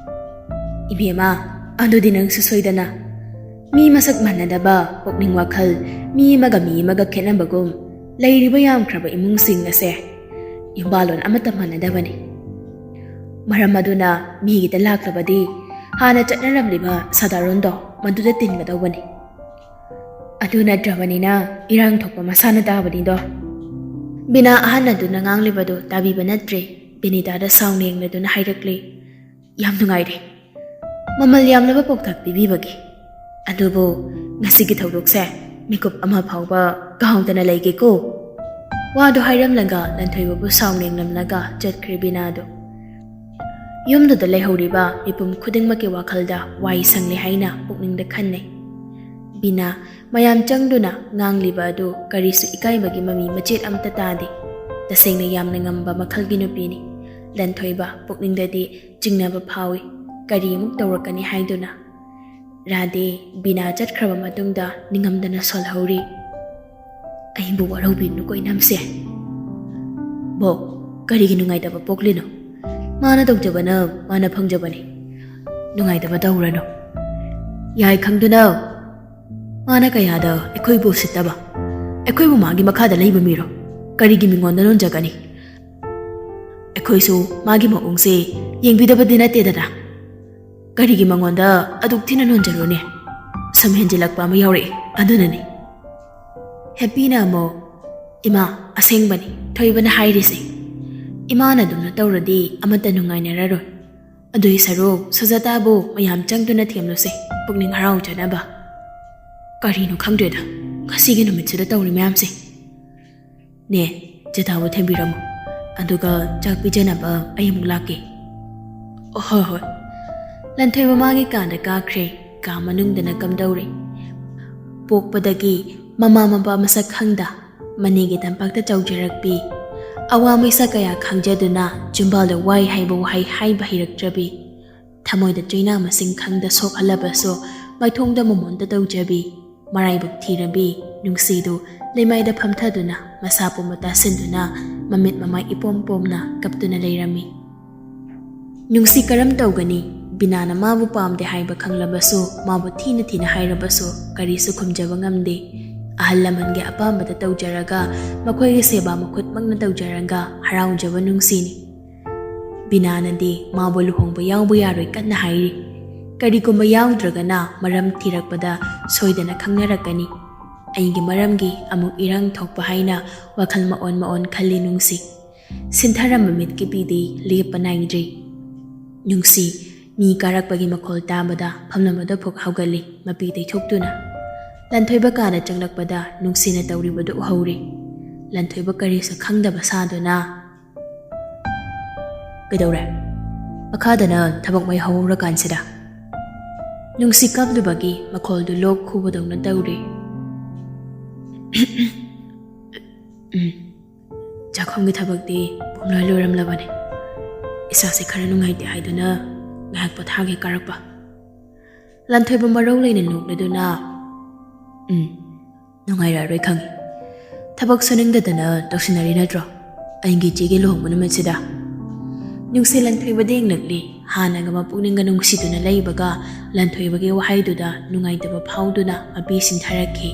ꯏꯕꯦꯝꯃ, ꯑꯗꯨꯗꯤ ꯅꯪꯁꯨ ꯁꯣꯏꯗꯅ ꯃꯤ ꯃꯁꯛ ꯃꯥꯟꯅꯗꯕ, ꯄꯨꯛꯅꯤꯡ ꯋꯥꯈꯜ ꯃꯤ ꯑꯃꯒ ꯃꯤ ꯑꯃꯒ ꯈꯦꯠꯅꯕꯒꯨꯝ ꯂꯩꯔꯤꯕ ꯌꯥꯝꯈ꯭ꯔꯕ ꯏꯃꯨꯡꯁꯤꯡ ꯑꯁꯦ ꯌꯨꯝꯕꯥꯜꯂꯣꯟ ꯑꯃꯠꯇ ꯃꯥꯟꯅꯗꯕꯅꯤ꯫ ꯃꯔꯝ ꯑꯗꯨꯅ ꯃꯤꯒꯤꯗ ꯂꯥꯛꯂꯕꯗꯤ ꯍꯥꯟꯅ ꯆꯠꯅꯔꯝꯂꯤꯕ ꯁꯥꯗꯥꯔꯣꯟꯗꯣ ꯃꯗꯨꯗ ꯇꯤꯟꯒꯗꯧꯕꯅꯤ꯫ ꯑꯗꯨ ꯅꯠꯇ꯭ꯔꯕꯅꯤꯅ ꯏꯔꯥꯡ ꯊꯣꯛꯄ ꯃꯁꯥꯅ ꯇꯥꯕꯅꯤꯗꯣ꯫ ꯕꯤꯅꯥ ꯑꯍꯟ ꯑꯗꯨꯅ ꯉꯥꯡꯂꯤꯕꯗꯨ ꯇꯥꯕꯤꯕ ꯅꯠꯇ꯭ꯔꯦ꯫ ꯕꯤꯅꯤꯇꯥꯗ ꯁꯥꯎꯅ ꯌꯦꯡꯂꯗꯨꯅ ꯍꯥꯏꯔꯛꯂꯤ, "ꯌꯥꯝ ꯅꯨꯡꯉꯥꯏꯔꯦ꯫ ꯃꯃꯜ ꯌꯥꯝꯂꯕ ꯄꯥꯎꯇꯥꯛ ꯄꯤꯕꯤꯕꯒꯤ꯫ ꯑꯗꯨꯕꯨ ꯉꯁꯤꯒꯤ ꯊꯧꯗꯣꯛꯁꯦ ꯃꯤꯀꯨꯞ ꯑꯃ ꯐꯥꯎꯕ ꯀꯥꯎꯗꯅ ꯂꯩꯒꯦꯀꯣ"꯫ ꯋꯥꯗꯨ ꯍꯥꯏꯔꯝꯂꯒ ꯂꯟꯊꯣꯏꯕꯕꯨ ꯁꯥꯎꯅ ꯌꯦꯡꯂꯝꯂꯒ ꯆꯠꯈ꯭ꯔꯦ ꯕꯤꯅꯥꯗꯨ꯫ ꯌꯨꯝꯗꯨꯗ ꯂꯩꯍꯧꯔꯤꯕ ꯃꯤꯄꯨꯝ ꯈꯨꯗꯤꯡꯃꯛꯀꯤ ꯋꯥꯈꯜꯗ ꯋꯥꯏ ꯁꯪꯂꯦ ꯍꯥꯏꯅ ꯄꯨꯛꯅꯤꯡꯗ ꯈꯟꯅꯩ꯫ ꯕꯤꯅꯥ ꯃꯌꯥꯝ ꯆꯪꯗꯨꯅ ꯉꯥꯡꯂꯤꯕ ꯑꯗꯨ ꯀꯔꯤꯁꯨ ꯏꯀꯥꯏꯕꯒꯤ ꯃꯃꯤ ꯃꯆꯦꯠ ꯑꯝꯇ ꯇꯥꯗꯦ꯫ ꯇꯁꯦꯡꯅ ꯌꯥꯝꯅ ꯉꯝꯕ ꯃꯈꯜꯒꯤ ꯅꯨꯄꯤꯅꯤ꯫ ꯂꯟꯊꯣꯏꯕ ꯄꯨꯛꯅꯤꯡꯗꯗꯤ ꯆꯤꯡꯅꯕ ꯐꯥꯎꯏ꯫ ꯀꯔꯤ ꯑꯃꯨꯛ ꯇꯧꯔꯛꯀꯅꯤ ꯍꯥꯏꯗꯨꯅ꯫ ꯔꯥꯙꯦ ꯕꯤꯅꯥ ꯆꯠꯈ꯭ꯔꯕ ꯃꯇꯨꯡꯗ ꯅꯤꯡꯉꯝꯗꯅ ꯁꯣꯜꯍꯧꯔꯤ, "ꯑꯩꯕꯨ ꯋꯥꯔꯧꯕꯤꯅꯨꯀꯣ ꯏꯅꯝꯁꯦ꯫ ꯕꯣ, ꯀꯔꯤꯒꯤ ꯅꯨꯡꯉꯥꯏꯇꯕ ꯄꯣꯛꯂꯤꯅꯣ? ꯃꯥꯅ ꯇꯧꯖꯕꯅ ꯃꯥꯅ ꯐꯪꯖꯕꯅꯤ꯫ ꯅꯨꯡꯉꯥꯏꯇꯕ ꯇꯧꯔꯅꯨ꯫ ꯌꯥꯏ ꯈꯪꯗꯨꯅ ꯃꯥꯅ ꯀꯌꯥꯗ ꯑꯩꯈꯣꯏꯕꯨ ꯎꯁꯤꯠꯇꯕ? ꯑꯩꯈꯣꯏꯕꯨ ꯃꯥꯒꯤ ꯃꯈꯥꯗ ꯂꯩꯕ ꯃꯤꯔꯣ? ꯀꯔꯤꯒꯤ ꯃꯤꯉꯣꯟꯗ ꯅꯣꯟꯖꯒꯅꯤ? ꯑꯩꯈꯣꯏꯁꯨ ꯃꯥꯒꯤ ꯃꯑꯣꯡꯁꯦ ꯌꯦꯡꯕꯤꯗꯕꯗꯤ ꯅꯠꯇꯦꯗꯅ꯫ ꯀꯔꯤꯒꯤ ꯃꯉꯣꯟꯗ ꯑꯗꯨꯛ ꯊꯤꯅ ꯅꯣꯟꯖꯔꯨꯅꯤ? ꯁꯨꯝ ꯍꯦꯟꯖꯤꯜꯂꯛꯄ ꯑꯃ ꯌꯥꯎꯔꯛꯑꯦ, ꯑꯗꯨꯅꯅꯤ"꯫ ꯍꯦꯞꯄꯤꯅ ꯑꯃꯨꯛ, "ꯏꯃꯥ, ꯑꯁꯦꯡꯕꯅꯤ ꯊꯣꯏꯕꯅ ꯍꯥꯏꯔꯤꯁꯦ꯫ ꯏꯃꯥꯅ ꯑꯗꯨꯝꯅ ꯇꯧꯔꯗꯤ ꯑꯃꯠꯇ ꯅꯨꯡꯉꯥꯏꯅꯔꯔꯣꯏ꯫ ꯑꯗꯨꯏ ꯁꯔꯨꯛ ꯁꯨꯖꯥꯇꯥꯕꯨ ꯃꯌꯥꯝ ꯆꯪꯗꯨꯅ ꯊꯦꯝꯂꯨꯁꯦ, ꯄꯨꯛꯅꯤꯡ ꯍꯔꯥꯎꯖꯅꯕ꯫ ꯀꯔꯤꯅꯣ ꯈꯪꯗ꯭ꯔꯦꯗ ꯉꯁꯤꯒꯤ ꯅꯨꯃꯤꯠꯁꯤꯗ ꯇꯧꯔꯤ ꯃꯌꯥꯝꯁꯦ꯫ ꯅꯦ, ꯆꯦꯊꯥꯕꯨ ꯊꯦꯝꯕꯤꯔꯝꯃꯨ, ꯑꯗꯨꯒ ꯆꯥꯛ ꯄꯤꯖꯅꯕ ꯑꯩ ꯑꯃꯨꯛ ꯂꯥꯛꯀꯦ"꯫ "ꯍꯣꯏ, ꯍꯣꯏ"꯫ ꯂꯟꯊꯣꯏꯕ ꯃꯥꯒꯤ ꯀꯥꯗ ꯀꯥꯈ꯭ꯔꯦ꯫ ꯀꯥ ꯃꯅꯨꯡꯗꯅ ꯀꯝꯗꯧꯔꯤ? ꯄꯣꯛꯄꯗꯒꯤ ꯃꯃꯥ ꯃꯄꯥ ꯃꯁꯛ ꯈꯪꯗ, ꯃꯅꯦꯒꯤ ꯇꯝꯄꯥꯛꯇ ꯆꯥꯎꯖꯔꯛꯄꯤ, ꯑꯋꯥ ꯃꯩꯁꯥ ꯀꯌꯥ ꯈꯪꯖꯗꯨꯅ ꯆꯤꯝꯕꯥꯜꯗ ꯋꯥꯏ ꯍꯥꯏꯕ ꯋꯥꯍꯩ ꯍꯥꯏꯕ ꯍꯩꯔꯛꯇ꯭ꯔꯕꯤ, ꯊꯃꯣꯏꯗ ꯆꯩꯅꯥ ꯃꯁꯤꯡ ꯈꯪꯗ ꯁꯣꯛꯍꯜꯂꯕꯁꯨ ꯃꯥꯏꯊꯣꯡꯗ ꯃꯃꯣꯟꯗ ꯇꯧꯖꯕꯤ, ꯃꯔꯥꯏꯕꯛ ꯊꯤꯔꯕꯤ ꯅꯨꯡꯁꯤꯗꯨ ꯂꯩꯃꯥꯏꯗ ꯐꯝꯊꯗꯨꯅ ꯃꯁꯥ ꯄꯨꯝꯕ ꯇꯥꯁꯤꯟꯗꯨꯅ ꯃꯃꯤꯠ ꯃꯃꯥꯏ ꯏꯄꯣꯝ ꯄꯣꯝꯅ ꯀꯞꯇꯨꯅ ꯂꯩꯔꯝꯃꯤ꯫ ꯅꯨꯡꯁꯤ ꯀꯔꯝ ꯇꯧꯒꯅꯤ? ꯕꯤꯅꯥꯅ ꯃꯥꯕꯨ ꯄꯥꯝꯗꯦ ꯍꯥꯏꯕ ꯈꯪꯂꯕꯁꯨ, ꯃꯥꯕꯨ ꯊꯤꯅ ꯊꯤꯅ ꯍꯥꯏꯔꯕꯁꯨ ꯀꯔꯤꯁꯨ ꯈꯨꯝꯖꯕ ꯉꯝꯗꯦ꯫ ꯑꯍꯜ ꯂꯃꯟꯒꯤ ꯑꯄꯥꯝꯕꯗ ꯇꯧꯖꯔꯒ, ꯃꯈꯣꯏꯒꯤ ꯁꯦꯕꯥ ꯃꯈꯨꯠꯃꯛꯅ ꯇꯧꯖꯔꯒ ꯍꯔꯥꯎꯖꯕ ꯅꯨꯡꯁꯤꯅꯤ꯫ ꯕꯤꯅꯥꯅꯗꯤ ꯃꯥꯕꯨ ꯂꯨꯍꯣꯡꯕ ꯌꯥꯎꯕ ꯌꯥꯔꯣꯏ ꯀꯟꯅ ꯍꯥꯏꯔꯤ꯫ ꯀꯔꯤꯒꯨꯝꯕ ꯌꯥꯎꯗ꯭ꯔꯒꯅ ꯃꯔꯝ ꯊꯤꯔꯛꯄꯗ ꯁꯣꯏꯗꯅ ꯈꯪꯅꯔꯛꯀꯅꯤ꯫ ꯑꯩꯒꯤ ꯃꯔꯝꯒꯤ ꯑꯃꯨꯛ ꯏꯔꯥꯡ ꯊꯣꯛꯄ ꯍꯥꯏꯅ ꯋꯥꯈꯜ ꯃꯑꯣꯟ ꯃꯑꯣꯟ ꯈꯜꯂꯤ ꯅꯨꯡꯁꯤ꯫ ꯁꯤꯟꯊꯔꯝꯕ ꯃꯤꯠꯀꯤ ꯄꯤꯗꯤ ꯂꯦꯞꯄ ꯅꯥꯏꯗ꯭ꯔꯤ꯫ ꯅꯨꯡꯁꯤ, ꯃꯤ ꯀꯥꯔꯛꯄꯒꯤ ꯃꯈꯣꯜ ꯇꯥꯕꯗ ꯐꯝꯂꯝꯕꯗ ꯐꯨꯛ ꯍꯧꯒꯠꯂꯤ, ꯃꯄꯤ ꯇꯩꯊꯣꯛꯇꯨꯅ꯫ ꯂꯟꯊꯣꯏꯕ ꯀꯥꯗ ꯆꯪꯂꯛꯄꯗ ꯅꯨꯡꯁꯤꯅ ꯇꯧꯔꯤꯕꯗꯨ ꯎꯍꯧꯔꯤ꯫ ꯂꯟꯊꯣꯏꯕ ꯀꯔꯤꯁꯨ ꯈꯪꯗꯕ ꯁꯥꯗꯨꯅ, "ꯀꯩꯗꯧꯔꯦ? ꯃꯈꯥꯗꯅ ꯊꯕꯛ ꯃꯩ ꯍꯧꯔꯀꯥꯟꯁꯤꯗ?" ꯅꯨꯡꯁꯤ ꯀꯞꯂꯨꯕꯒꯤ ꯃꯈꯣꯜꯗꯨ ꯂꯣꯛ ꯈꯨꯕꯗꯧꯅ ꯇꯧꯔꯤ꯫ "ꯎꯝ, ꯆꯥꯛꯈꯨꯝꯒꯤ ꯊꯕꯛꯇꯤ ꯄꯨꯝꯂꯣꯏ ꯂꯣꯏꯔꯝꯂꯕꯅꯤ꯫ ꯏꯁꯥꯁꯦ ꯈꯔ ꯅꯨꯡꯉꯥꯏꯇꯦ ꯍꯥꯏꯗꯨꯅ ꯉꯥꯏꯍꯥꯛ ꯄꯣꯊꯥꯒꯦ ꯀꯥꯔꯛꯄ꯫" ꯂꯟꯊꯣꯏꯕ ꯃꯔꯧ ꯂꯩꯅ ꯅꯣꯛꯂꯗꯨꯅ, "ꯎꯝ, ꯅꯨꯡꯉꯥꯏꯔꯛꯑꯔꯣꯏ ꯈꯪꯉꯤ꯫ ꯊꯕꯛ ꯁꯨꯅꯤꯡꯗꯗꯅ ꯇꯧꯁꯤꯟꯅꯔꯤ ꯅꯠꯇ꯭ꯔꯣ? ꯑꯩꯒꯤ ꯏꯆꯦꯒꯤ ꯂꯨꯍꯣꯡꯕ ꯅꯨꯃꯤꯠꯁꯤꯗ?" ꯅꯨꯡꯁꯤ ꯂꯟꯊꯣꯏꯕꯗ ꯌꯦꯡꯂꯛꯂꯤ꯫ ꯍꯥꯟꯅꯒ ꯃꯄꯨꯛꯅꯤꯡꯒ ꯅꯨꯡꯁꯤꯗꯨꯅ ꯂꯩꯕꯒ ꯂꯟꯊꯣꯏꯕꯒꯤ ꯋꯥꯍꯩꯗꯨꯗ ꯅꯨꯡꯉꯥꯏꯇꯕ ꯐꯥꯎꯗꯨꯅ ꯃꯄꯤ ꯁꯤꯟꯊꯔꯛꯈꯤ꯫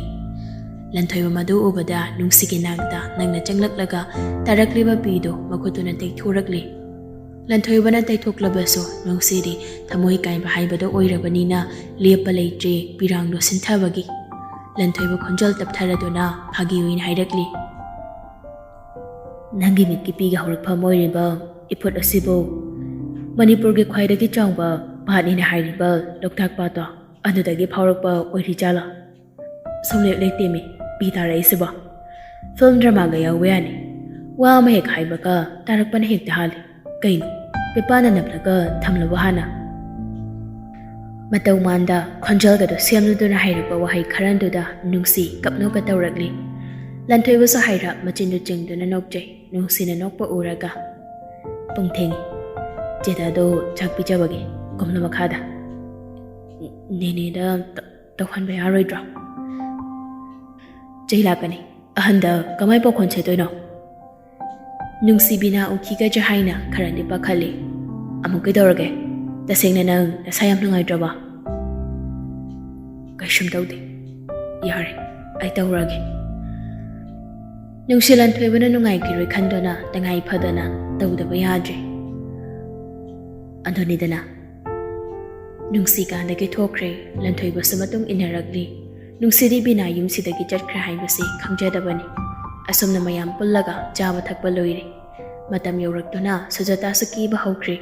ꯂꯟꯊꯣꯏꯕ ꯃꯗꯨ ꯎꯕꯗ ꯅꯨꯡꯁꯤꯒꯤ ꯅꯥꯛꯇ ꯅꯪꯅ ꯆꯪꯂꯛꯂꯒ ꯇꯥꯔꯛꯂꯤꯕ ꯄꯤꯗꯨ ꯃꯈꯨꯠꯇꯨꯅ ꯇꯩꯊꯣꯔꯛꯂꯤ꯫ ꯂꯟꯊꯣꯏꯕꯅ ꯇꯩꯊꯣꯛꯂꯕꯁꯨ ꯅꯨꯡꯁꯤꯗꯤ ꯊꯃꯣꯏ ꯀꯥꯏꯕ ꯍꯥꯏꯕꯗꯣ ꯑꯣꯏꯔꯕꯅꯤꯅ ꯂꯦꯞꯄ ꯂꯩꯇ꯭ꯔꯦ ꯄꯤꯔꯥꯡꯗꯣ ꯁꯤꯟꯊꯕꯒꯤ꯫ ꯂꯟꯊꯣꯏꯕ ꯈꯣꯟꯖꯦꯜ ꯇꯞꯊꯔꯗꯨꯅ ꯐꯥꯒꯤ ꯑꯣꯏꯅ ꯍꯥꯏꯔꯛꯂꯤ, "ꯅꯪꯒꯤ ꯃꯤꯠꯀꯤ ꯄꯤꯒꯤ ꯍꯧꯔꯛꯐꯝ ꯑꯣꯏꯔꯤꯕ ꯏꯐꯨꯠ ꯑꯁꯤꯕꯨ ꯃꯅꯤꯄꯨꯔꯒꯤ ꯈ꯭ꯋꯥꯏꯗꯒꯤ ꯆꯥꯎꯕ ꯄꯥꯠꯅꯤꯅ ꯍꯥꯏꯔꯤꯕ ꯂꯣꯛꯇꯥꯛ ꯄꯥꯠꯇꯣ ꯑꯗꯨꯗꯒꯤ ꯐꯥꯎꯔꯛꯄ ꯑꯣꯏꯔꯤꯖꯥꯠꯂꯣ?" ꯁꯨꯝꯂꯦꯞ ꯂꯦꯞꯇꯦꯃꯤ ꯄꯤ ꯇꯥꯔꯛꯏꯁꯤꯕꯣ꯫ ꯐꯤꯂꯝ ꯗ꯭ꯔꯃꯥꯒ ꯌꯥꯎꯕ ꯌꯥꯅꯤ꯫ ꯋꯥ ꯑꯃ ꯍꯦꯛ ꯍꯥꯏꯕꯒ ꯇꯥꯔꯛꯄꯅ ꯍꯦꯛꯇ ꯍꯥꯜꯂꯤ꯫ ꯀꯩꯅꯣ, ꯄꯦꯄꯥꯅ ꯅꯞꯂꯒ ꯊꯝꯂꯕ ꯍꯥꯟꯅ? ꯃꯇꯧ ꯃꯥꯟꯗ ꯈꯣꯟꯖꯦꯜꯒꯗꯣ ꯁꯦꯝꯂꯗꯨꯅ ꯍꯥꯏꯔꯛꯄ ꯋꯥꯍꯩ ꯈꯔꯗꯨꯗ ꯅꯨꯡꯁꯤ ꯀꯞꯅꯣꯛꯀ ꯇꯧꯔꯛꯂꯤ꯫ ꯂꯟꯊꯣꯏꯕꯁꯨ ꯍꯥꯏꯔ ꯃꯆꯤꯟꯗꯨ ꯆꯤꯡꯗꯨꯅ ꯅꯣꯛꯆꯩ꯫ ꯅꯨꯡꯁꯤꯅ ꯅꯣꯛꯄ ꯎꯔꯒ, "ꯄꯨꯡ ꯊꯦꯡꯉꯤ꯫ ꯆꯦꯗꯥꯗꯣ ꯆꯥꯛ ꯄꯤꯖꯕꯒꯤ ꯀꯨꯝꯂꯨ ꯃꯈꯥꯗ꯫ ꯅꯦꯅꯦꯗ ꯇ-, ꯇꯧꯍꯟꯕ ꯌꯥꯔꯣꯏꯗ꯭ꯔꯣ?" "ꯆꯩ ꯂꯥꯛꯀꯅꯤ꯫ ꯑꯍꯟꯗ ꯀꯃꯥꯏ ꯄꯥꯎꯈꯣꯟ ꯁꯦꯠꯇꯣꯏꯅꯣ?" ꯅꯨꯡꯁꯤꯕꯤꯅ ꯎꯈꯤꯒꯗ꯭ꯔꯥ ꯍꯥꯏꯅ ꯈꯔꯗꯤ ꯄꯥꯈꯠꯂꯤ꯫ "ꯑꯃꯨꯛ ꯀꯩꯗꯧꯔꯒꯦ?" ꯇꯁꯦꯡꯅ ꯅꯪ ꯅꯁꯥ ꯌꯥꯝ ꯅꯨꯡꯉꯥꯏꯇ꯭ꯔꯕ? ꯀꯩꯁꯨꯝ ꯇꯧꯗꯦ꯫ ꯌꯥꯔꯦ, ꯑꯩ ꯇꯧꯔꯒꯦ꯫ ꯅꯨꯡꯁꯤ ꯂꯟꯊꯣꯏꯕꯅ ꯅꯨꯡꯉꯥꯏꯈꯤꯔꯣꯏ ꯈꯟꯗꯨꯅ ꯇꯉꯥꯏ ꯐꯗꯅ ꯇꯧꯗꯕ ꯌꯥꯗ꯭ꯔꯦ꯫ ꯑꯗꯨꯅꯤꯗꯅ, ꯅꯨꯡꯁꯤ ꯀꯥꯗꯒꯤ ꯊꯣꯛꯈ꯭ꯔꯦ꯫ ꯂꯟꯊꯣꯏꯕꯁꯨ ꯃꯇꯨꯡ ꯏꯟꯅꯔꯛꯂꯤ꯫ ꯅꯨꯡꯁꯤꯗꯤ ꯕꯤꯅꯥ ꯌꯨꯝꯁꯤꯗꯒꯤ ꯆꯠꯈ꯭ꯔꯦ ꯍꯥꯏꯕꯁꯤ ꯈꯪꯖꯗꯕꯅꯤ꯫ ꯑꯁꯨꯝꯅ ꯃꯌꯥꯝ ꯄꯨꯜꯂꯒ ꯆꯥꯕ ꯊꯛꯄ ꯂꯣꯏꯔꯦ꯫ ꯃꯇꯝ ꯌꯧꯔꯛꯇꯨꯅ ꯁꯨꯖꯥꯇꯥꯁꯨ ꯀꯦꯕ ꯍꯧꯈ꯭ꯔꯦ꯫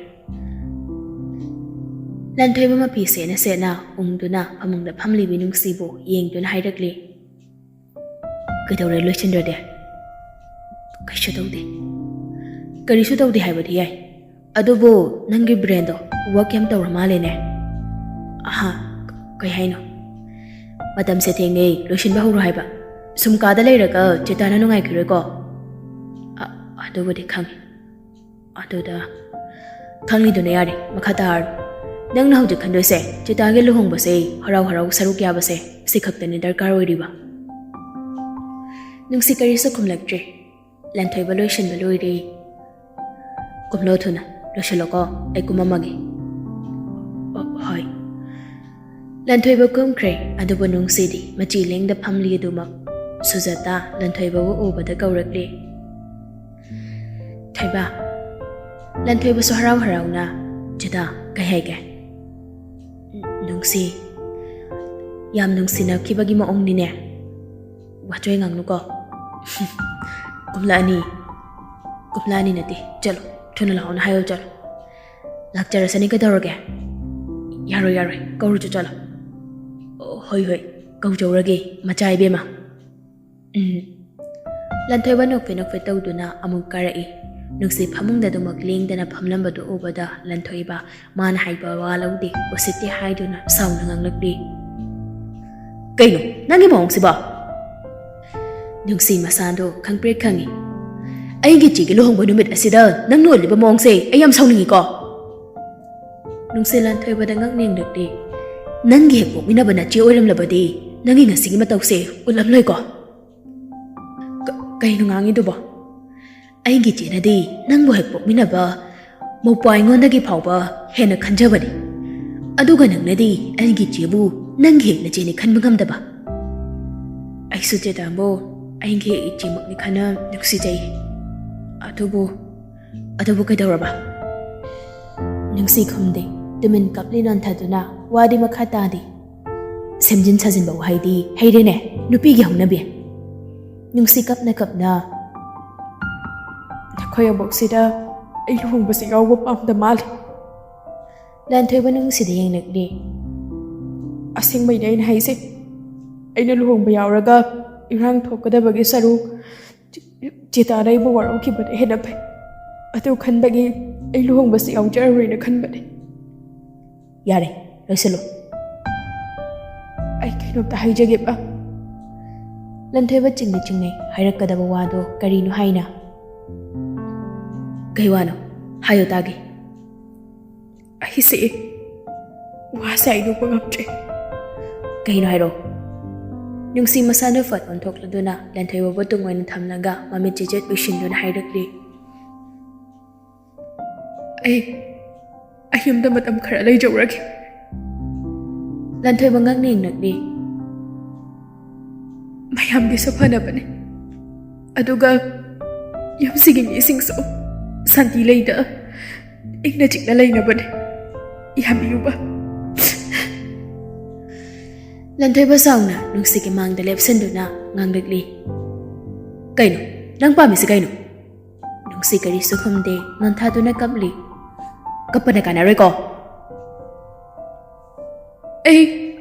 ꯂꯟꯊꯣꯏꯕ ꯃꯐꯤ ꯁꯦꯠꯅ ꯁꯦꯠꯅ ꯎꯪꯗꯨꯅ ꯐꯃꯨꯡꯗ ꯐꯝꯂꯤꯕꯤ ꯅꯨꯡꯁꯤꯕꯨ ꯌꯦꯡꯗꯨꯅ ꯍꯥꯏꯔꯛꯂꯤ, "ꯀꯩꯗꯧꯔꯦ ꯂꯣꯏꯁꯤꯟꯗ꯭ꯔꯗꯤ?" "ꯀꯩꯁꯨ ꯇꯧꯗꯦ꯫" "ꯀꯔꯤꯁꯨ ꯇꯧꯗꯦ ꯍꯥꯏꯕꯗꯤ ꯌꯥꯏ, ꯑꯗꯨꯕꯨ ꯅꯪꯒꯤ ꯕ꯭ꯔꯦꯟꯗꯣ ꯋꯥꯛ ꯌꯥꯝ ꯇꯧꯔ ꯃꯥꯜꯂꯦꯅꯦ?" "ꯑꯍꯥ, ꯀꯩ ꯍꯥꯏꯅꯣ?" "ꯃꯇꯝꯁꯦ ꯊꯦꯡꯉꯦ, ꯂꯣꯏꯁꯤꯟꯕ ꯍꯧꯔꯣ ꯍꯥꯏꯕ꯫ ꯁꯨꯝ ꯀꯥꯗ ꯂꯩꯔꯒ ꯆꯤꯇꯥꯅ ꯅꯨꯡꯉꯥꯏꯈꯤꯔꯣꯏꯀꯣ?" "ꯑ-, ꯑꯗꯨꯕꯨꯗꯤ ꯈꯪꯉꯤ꯫" "ꯑꯗꯨꯗ ꯈꯪꯂꯤꯗꯨꯅ ꯌꯥꯔꯦ, ꯃꯈꯥ ꯇꯥꯔꯣ꯫ ꯅꯪꯅ ꯍꯧꯖꯤꯛ ꯈꯟꯗꯣꯏꯁꯦ, ꯆꯤꯇꯥꯒꯤ ꯂꯨꯍꯣꯡꯕꯁꯦ ꯍꯔꯥꯎ ꯍꯔꯥꯎ ꯁꯔꯨꯛ ꯌꯥꯕꯁꯦ, ꯁꯤ ꯈꯛꯇꯅꯤ ꯗꯔꯀꯥꯔ ꯑꯣꯏꯔꯤꯕ꯫" ꯅꯨꯡꯁꯤ ꯀꯔꯤꯁꯨ ꯈꯨꯝꯂꯛꯇ꯭ꯔꯦ꯫ ꯂꯟꯊꯣꯏꯕ ꯂꯣꯏꯁꯤꯟꯕ ꯂꯣꯏꯔꯦ꯫ "ꯀꯨꯝꯂꯣ ꯊꯨꯅ, ꯂꯣꯏꯁꯤꯜꯂꯣꯀꯣ, ꯑꯩ ꯀꯨꯝꯃꯝꯃꯒꯦ꯫" "ꯑ, ꯍꯣꯏ꯫" ꯂꯟꯊꯣꯏꯕ ꯀꯨꯝꯈ꯭ꯔꯦ, ꯑꯗꯨꯕꯨ ꯅꯨꯡꯁꯤꯗꯤ ꯃꯆꯤ ꯂꯦꯡꯗ ꯐꯝꯂꯤ ꯑꯗꯨꯃꯛ꯫ ꯁꯨꯖꯥꯇꯥ ꯂꯟꯊꯣꯏꯕꯕꯨ ꯎꯕꯗ ꯀꯧꯔꯛꯂꯦ, "ꯊꯣꯏꯕ꯫" ꯂꯟꯊꯣꯏꯕꯁꯨ ꯍꯔꯥꯎ ꯍꯔꯥꯎꯅ, "ꯆꯤꯇꯥ, ꯀꯩ ꯍꯥꯏꯒꯦ?" "ꯅꯨꯡꯁꯤ, ꯌꯥꯝ ꯅꯨꯡꯁꯤꯅꯈꯤꯕꯒꯤ ꯃꯑꯣꯡꯅꯤꯅꯦ꯫ ꯋꯥꯆꯣꯏ ꯉꯥꯡꯅꯨꯀꯣ꯫" "ꯀꯨꯝꯂꯛꯑꯅꯤ, ꯀꯨꯝꯂꯛꯑꯅꯤ ꯅꯠꯇꯦ, ꯆꯠꯂꯣ, ꯊꯨꯅ ꯂꯥꯛꯑꯣꯅ ꯍꯥꯏꯌꯣ, ꯆꯠꯂꯣ꯫" "ꯂꯥꯛꯆꯔꯁꯅꯤ, ꯀꯩꯗꯧꯔꯒꯦ?" "ꯌꯥꯔꯣꯏ, ꯌꯥꯔꯣꯏ, ꯀꯧꯔꯨꯆꯣ, ꯆꯠꯂꯣ꯫" "ꯑꯣ, ꯍꯣꯏ, ꯍꯣꯏ, ꯀꯧꯖꯧꯔꯒꯦ, ꯃꯆꯥ ꯏꯕꯦꯝꯃ꯫" ꯎꯝ꯫ ꯂꯟꯊꯣꯏꯕ ꯅꯣꯛꯐꯦꯠ ꯅꯣꯛꯐꯦꯠ ꯇꯧꯗꯨꯅ ꯑꯃꯨꯛ ꯀꯥꯔꯛꯏ꯫ ꯅꯨꯡꯁꯤ ꯐꯃꯨꯡꯗ ꯑꯗꯨꯃꯛ ꯂꯦꯡꯗꯅ ꯐꯝꯂꯝꯕꯗꯨ ꯎꯕꯗ ꯂꯟꯊꯣꯏꯕ ꯃꯥꯅ ꯍꯥꯏꯕ ꯋꯥ ꯂꯧꯗꯦ, ꯎꯁꯤꯠꯇꯦ ꯍꯥꯏꯗꯨꯅ ꯁꯥꯎꯅ ꯉꯥꯡꯂꯛꯂꯤ꯫ "ꯀꯩꯅꯣ ꯅꯪꯒꯤ ꯃꯑꯣꯡꯁꯤꯕꯣ?" ꯅꯨꯡꯁꯤ ꯃꯁꯥꯗꯣ ꯈꯪꯄ꯭ꯔꯦꯛ ꯈꯪꯉꯤ꯫ "ꯑꯩꯒꯤ ꯆꯦꯒꯤ ꯂꯨꯍꯣꯡꯕ ꯅꯨꯃꯤꯠ ꯑꯁꯤꯗ ꯅꯪꯅ ꯎꯠꯂꯤꯕ ꯃꯑꯣꯡꯁꯦ ꯑꯩ ꯌꯥꯝ ꯁꯥꯎꯅꯤꯡꯉꯤꯀꯣ꯫" ꯅꯨꯡꯁꯤ ꯂꯟꯊꯣꯏꯕꯗ ꯉꯛ ꯅꯦꯡꯂꯛꯂꯤ꯫ "ꯅꯪꯒꯤ ꯍꯦꯛ ꯄꯣꯛꯃꯤꯟꯅꯕ ꯅꯆꯦ ꯑꯣꯏꯔꯝꯂꯕꯗꯤ ꯅꯪꯒꯤ ꯉꯁꯤꯒꯤ ꯃꯇꯧꯁꯦ ꯎꯠꯂꯝꯂꯣꯏꯀꯣ꯫" "ꯀ-, ꯀꯩꯅꯣ ꯉꯥꯡꯉꯤꯗꯨꯕꯣ?" "ꯑꯩꯒꯤ ꯆꯦꯅꯗꯤ ꯅꯪꯕꯨ ꯍꯦꯛ ꯄꯣꯛꯃꯤꯟꯅꯕ ꯃꯧꯄ꯭ꯋꯥ ꯑꯩꯉꯣꯟꯗꯒꯤ ꯐꯥꯎꯕ ꯍꯦꯟꯅ ꯈꯟꯖꯕꯅꯤ꯫ ꯑꯗꯨꯒ ꯅꯪꯅꯗꯤ ꯑꯩꯒꯤ ꯏꯆꯦꯕꯨ ꯅꯪꯒꯤ ꯍꯦꯛ ꯅꯆꯦꯅꯤ ꯈꯟꯕ ꯉꯝꯗꯕ꯫ ꯑꯩꯁꯨ ꯆꯦꯇꯟꯕꯨ ꯑꯩꯒꯤ ꯏꯆꯦꯃꯛꯅꯤ ꯈꯟꯅ ꯅꯨꯡꯁꯤꯖꯩ꯫ ꯑꯗꯨꯕꯨ, ꯑꯗꯨꯕꯨ ꯀꯩꯗꯧꯔꯕ? ꯅꯨꯡꯁꯤ ꯈꯨꯝꯗꯦ꯫ ꯇꯨꯃꯤꯟ ꯀꯞꯂꯤ ꯅꯣꯟꯊꯗꯨꯅ꯫ ꯋꯥꯗꯤ ꯃꯈꯥ ꯇꯥꯗꯦ꯫ ꯁꯦꯝꯖꯤꯟ ꯁꯥꯖꯤꯟꯕ ꯋꯥꯍꯩꯗꯤ ꯍꯩꯔꯦꯅꯦ, ꯅꯨꯄꯤꯒꯤ ꯍꯧꯅꯕꯤ꯫ ꯅꯨꯡꯁꯤ ꯀꯞꯅ ꯀꯞꯅ, "ꯅꯈꯣꯏ ꯑꯕꯣꯛꯁꯤꯗ ꯑꯩ ꯂꯨꯍꯣꯡꯕꯁꯦ ꯌꯥꯎꯕ ꯄꯥꯝꯗ ꯃꯥꯜꯂꯦ꯫" ꯂꯥꯟꯊꯣꯏꯕ ꯅꯨꯡꯁꯤꯗ ꯌꯦꯡꯂꯛꯂꯤ꯫ "ꯑꯁꯦꯡꯕꯩꯅꯦ ꯑꯩꯅ ꯍꯥꯏꯁꯦ꯫ ꯑꯩꯅ ꯂꯨꯍꯣꯡꯕ ꯌꯥꯎꯔꯒ ꯏꯔꯥꯡ ꯊꯣꯛꯀꯗꯕꯒꯤ ꯁꯔꯨꯛ ꯆꯦ-, ꯆꯦꯇꯥꯅ ꯑꯩꯕꯨ ꯋꯥꯔꯧꯈꯤꯕꯅ ꯍꯦꯟꯅ ꯐꯩ꯫ ꯑꯗꯨ ꯈꯟꯕꯒꯤ ꯑꯩ ꯂꯨꯍꯣꯡꯕꯁꯦ ꯌꯥꯎꯖꯔꯔꯣꯏꯅ ꯈꯟꯕꯅꯦ꯫" "ꯌꯥꯔꯦ, ꯂꯣꯏꯁꯤꯜꯂꯨ꯫" "ꯑꯩ ꯀꯩꯅꯣꯝꯇ ꯍꯥꯏꯖꯒꯦꯕ꯫" ꯂꯟꯊꯣꯏꯕ ꯆꯤꯡꯗꯤ ꯆꯤꯡꯅꯩ꯫ ꯍꯥꯏꯔꯛꯀꯗꯕ ꯋꯥꯗꯣ ꯀꯔꯤꯅꯣ ꯍꯥꯏꯅ? "ꯀꯩ ꯋꯥꯅꯣ? ꯍꯥꯏꯌꯣ ꯇꯥꯒꯦ꯫" "ꯑꯩꯁꯦ ꯋꯥꯁꯦ ꯍꯥꯏꯗꯣꯛꯄ ꯉꯝꯗ꯭ꯔꯦ꯫" "ꯀꯩꯅꯣ ꯍꯥꯏꯔꯣ꯫" ꯅꯨꯡꯁꯤ ꯃꯁꯥꯅ ꯐꯠ ꯑꯣꯟꯊꯣꯛꯂꯗꯨꯅ ꯂꯟꯊꯣꯏꯕꯕꯨ ꯇꯨꯡ ꯑꯣꯏꯅ ꯊꯝꯂꯒ ꯃꯃꯤꯠ ꯆꯤꯆꯦꯠ ꯎꯏꯁꯤꯟꯗꯨꯅ ꯍꯥꯏꯔꯛꯂꯤ꯫ "ꯑꯩ, ꯑꯩ ꯌꯨꯝꯗ ꯃꯇꯝ ꯈꯔ ꯂꯩꯖꯧꯔꯒꯦ꯫" ꯂꯟꯊꯣꯏꯕ ꯉꯛꯅ ꯌꯦꯡꯂꯛꯂꯤ꯫ "ꯃꯌꯥꯝꯒꯤꯁꯨ ꯐꯅꯕꯅꯦ꯫ ꯑꯗꯨꯒ ꯌꯨꯝꯁꯤꯒꯤ ꯃꯤꯁꯤꯡꯁꯨ ꯁꯥꯟꯇꯤ ꯂꯩꯗ ꯏꯪꯅ ꯆꯤꯛꯅ ꯂꯩꯅꯕꯅꯦ꯫ ꯌꯥꯕꯤꯌꯨꯕ꯫" ꯂꯟꯊꯣꯏꯕ ꯁꯥꯎꯅ ꯅꯨꯡꯁꯤꯒꯤ ꯃꯥꯡꯗ ꯂꯦꯞꯁꯤꯟꯗꯨꯅ ꯉꯥꯡꯂꯛꯂꯤ꯫ "ꯀꯩꯅꯣ? ꯅꯪ ꯄꯥꯝꯃꯤꯁꯤ ꯀꯩꯅꯣ?" ꯅꯨꯡꯁꯤ ꯀꯔꯤꯁꯨ ꯈꯨꯝꯗꯦ, ꯅꯣꯟꯊꯥꯗꯨꯅ ꯀꯞꯂꯤ꯫ "ꯀꯞꯄꯅ ꯀꯥꯟꯅꯔꯣꯏꯀꯣ꯫" "ꯑꯩ,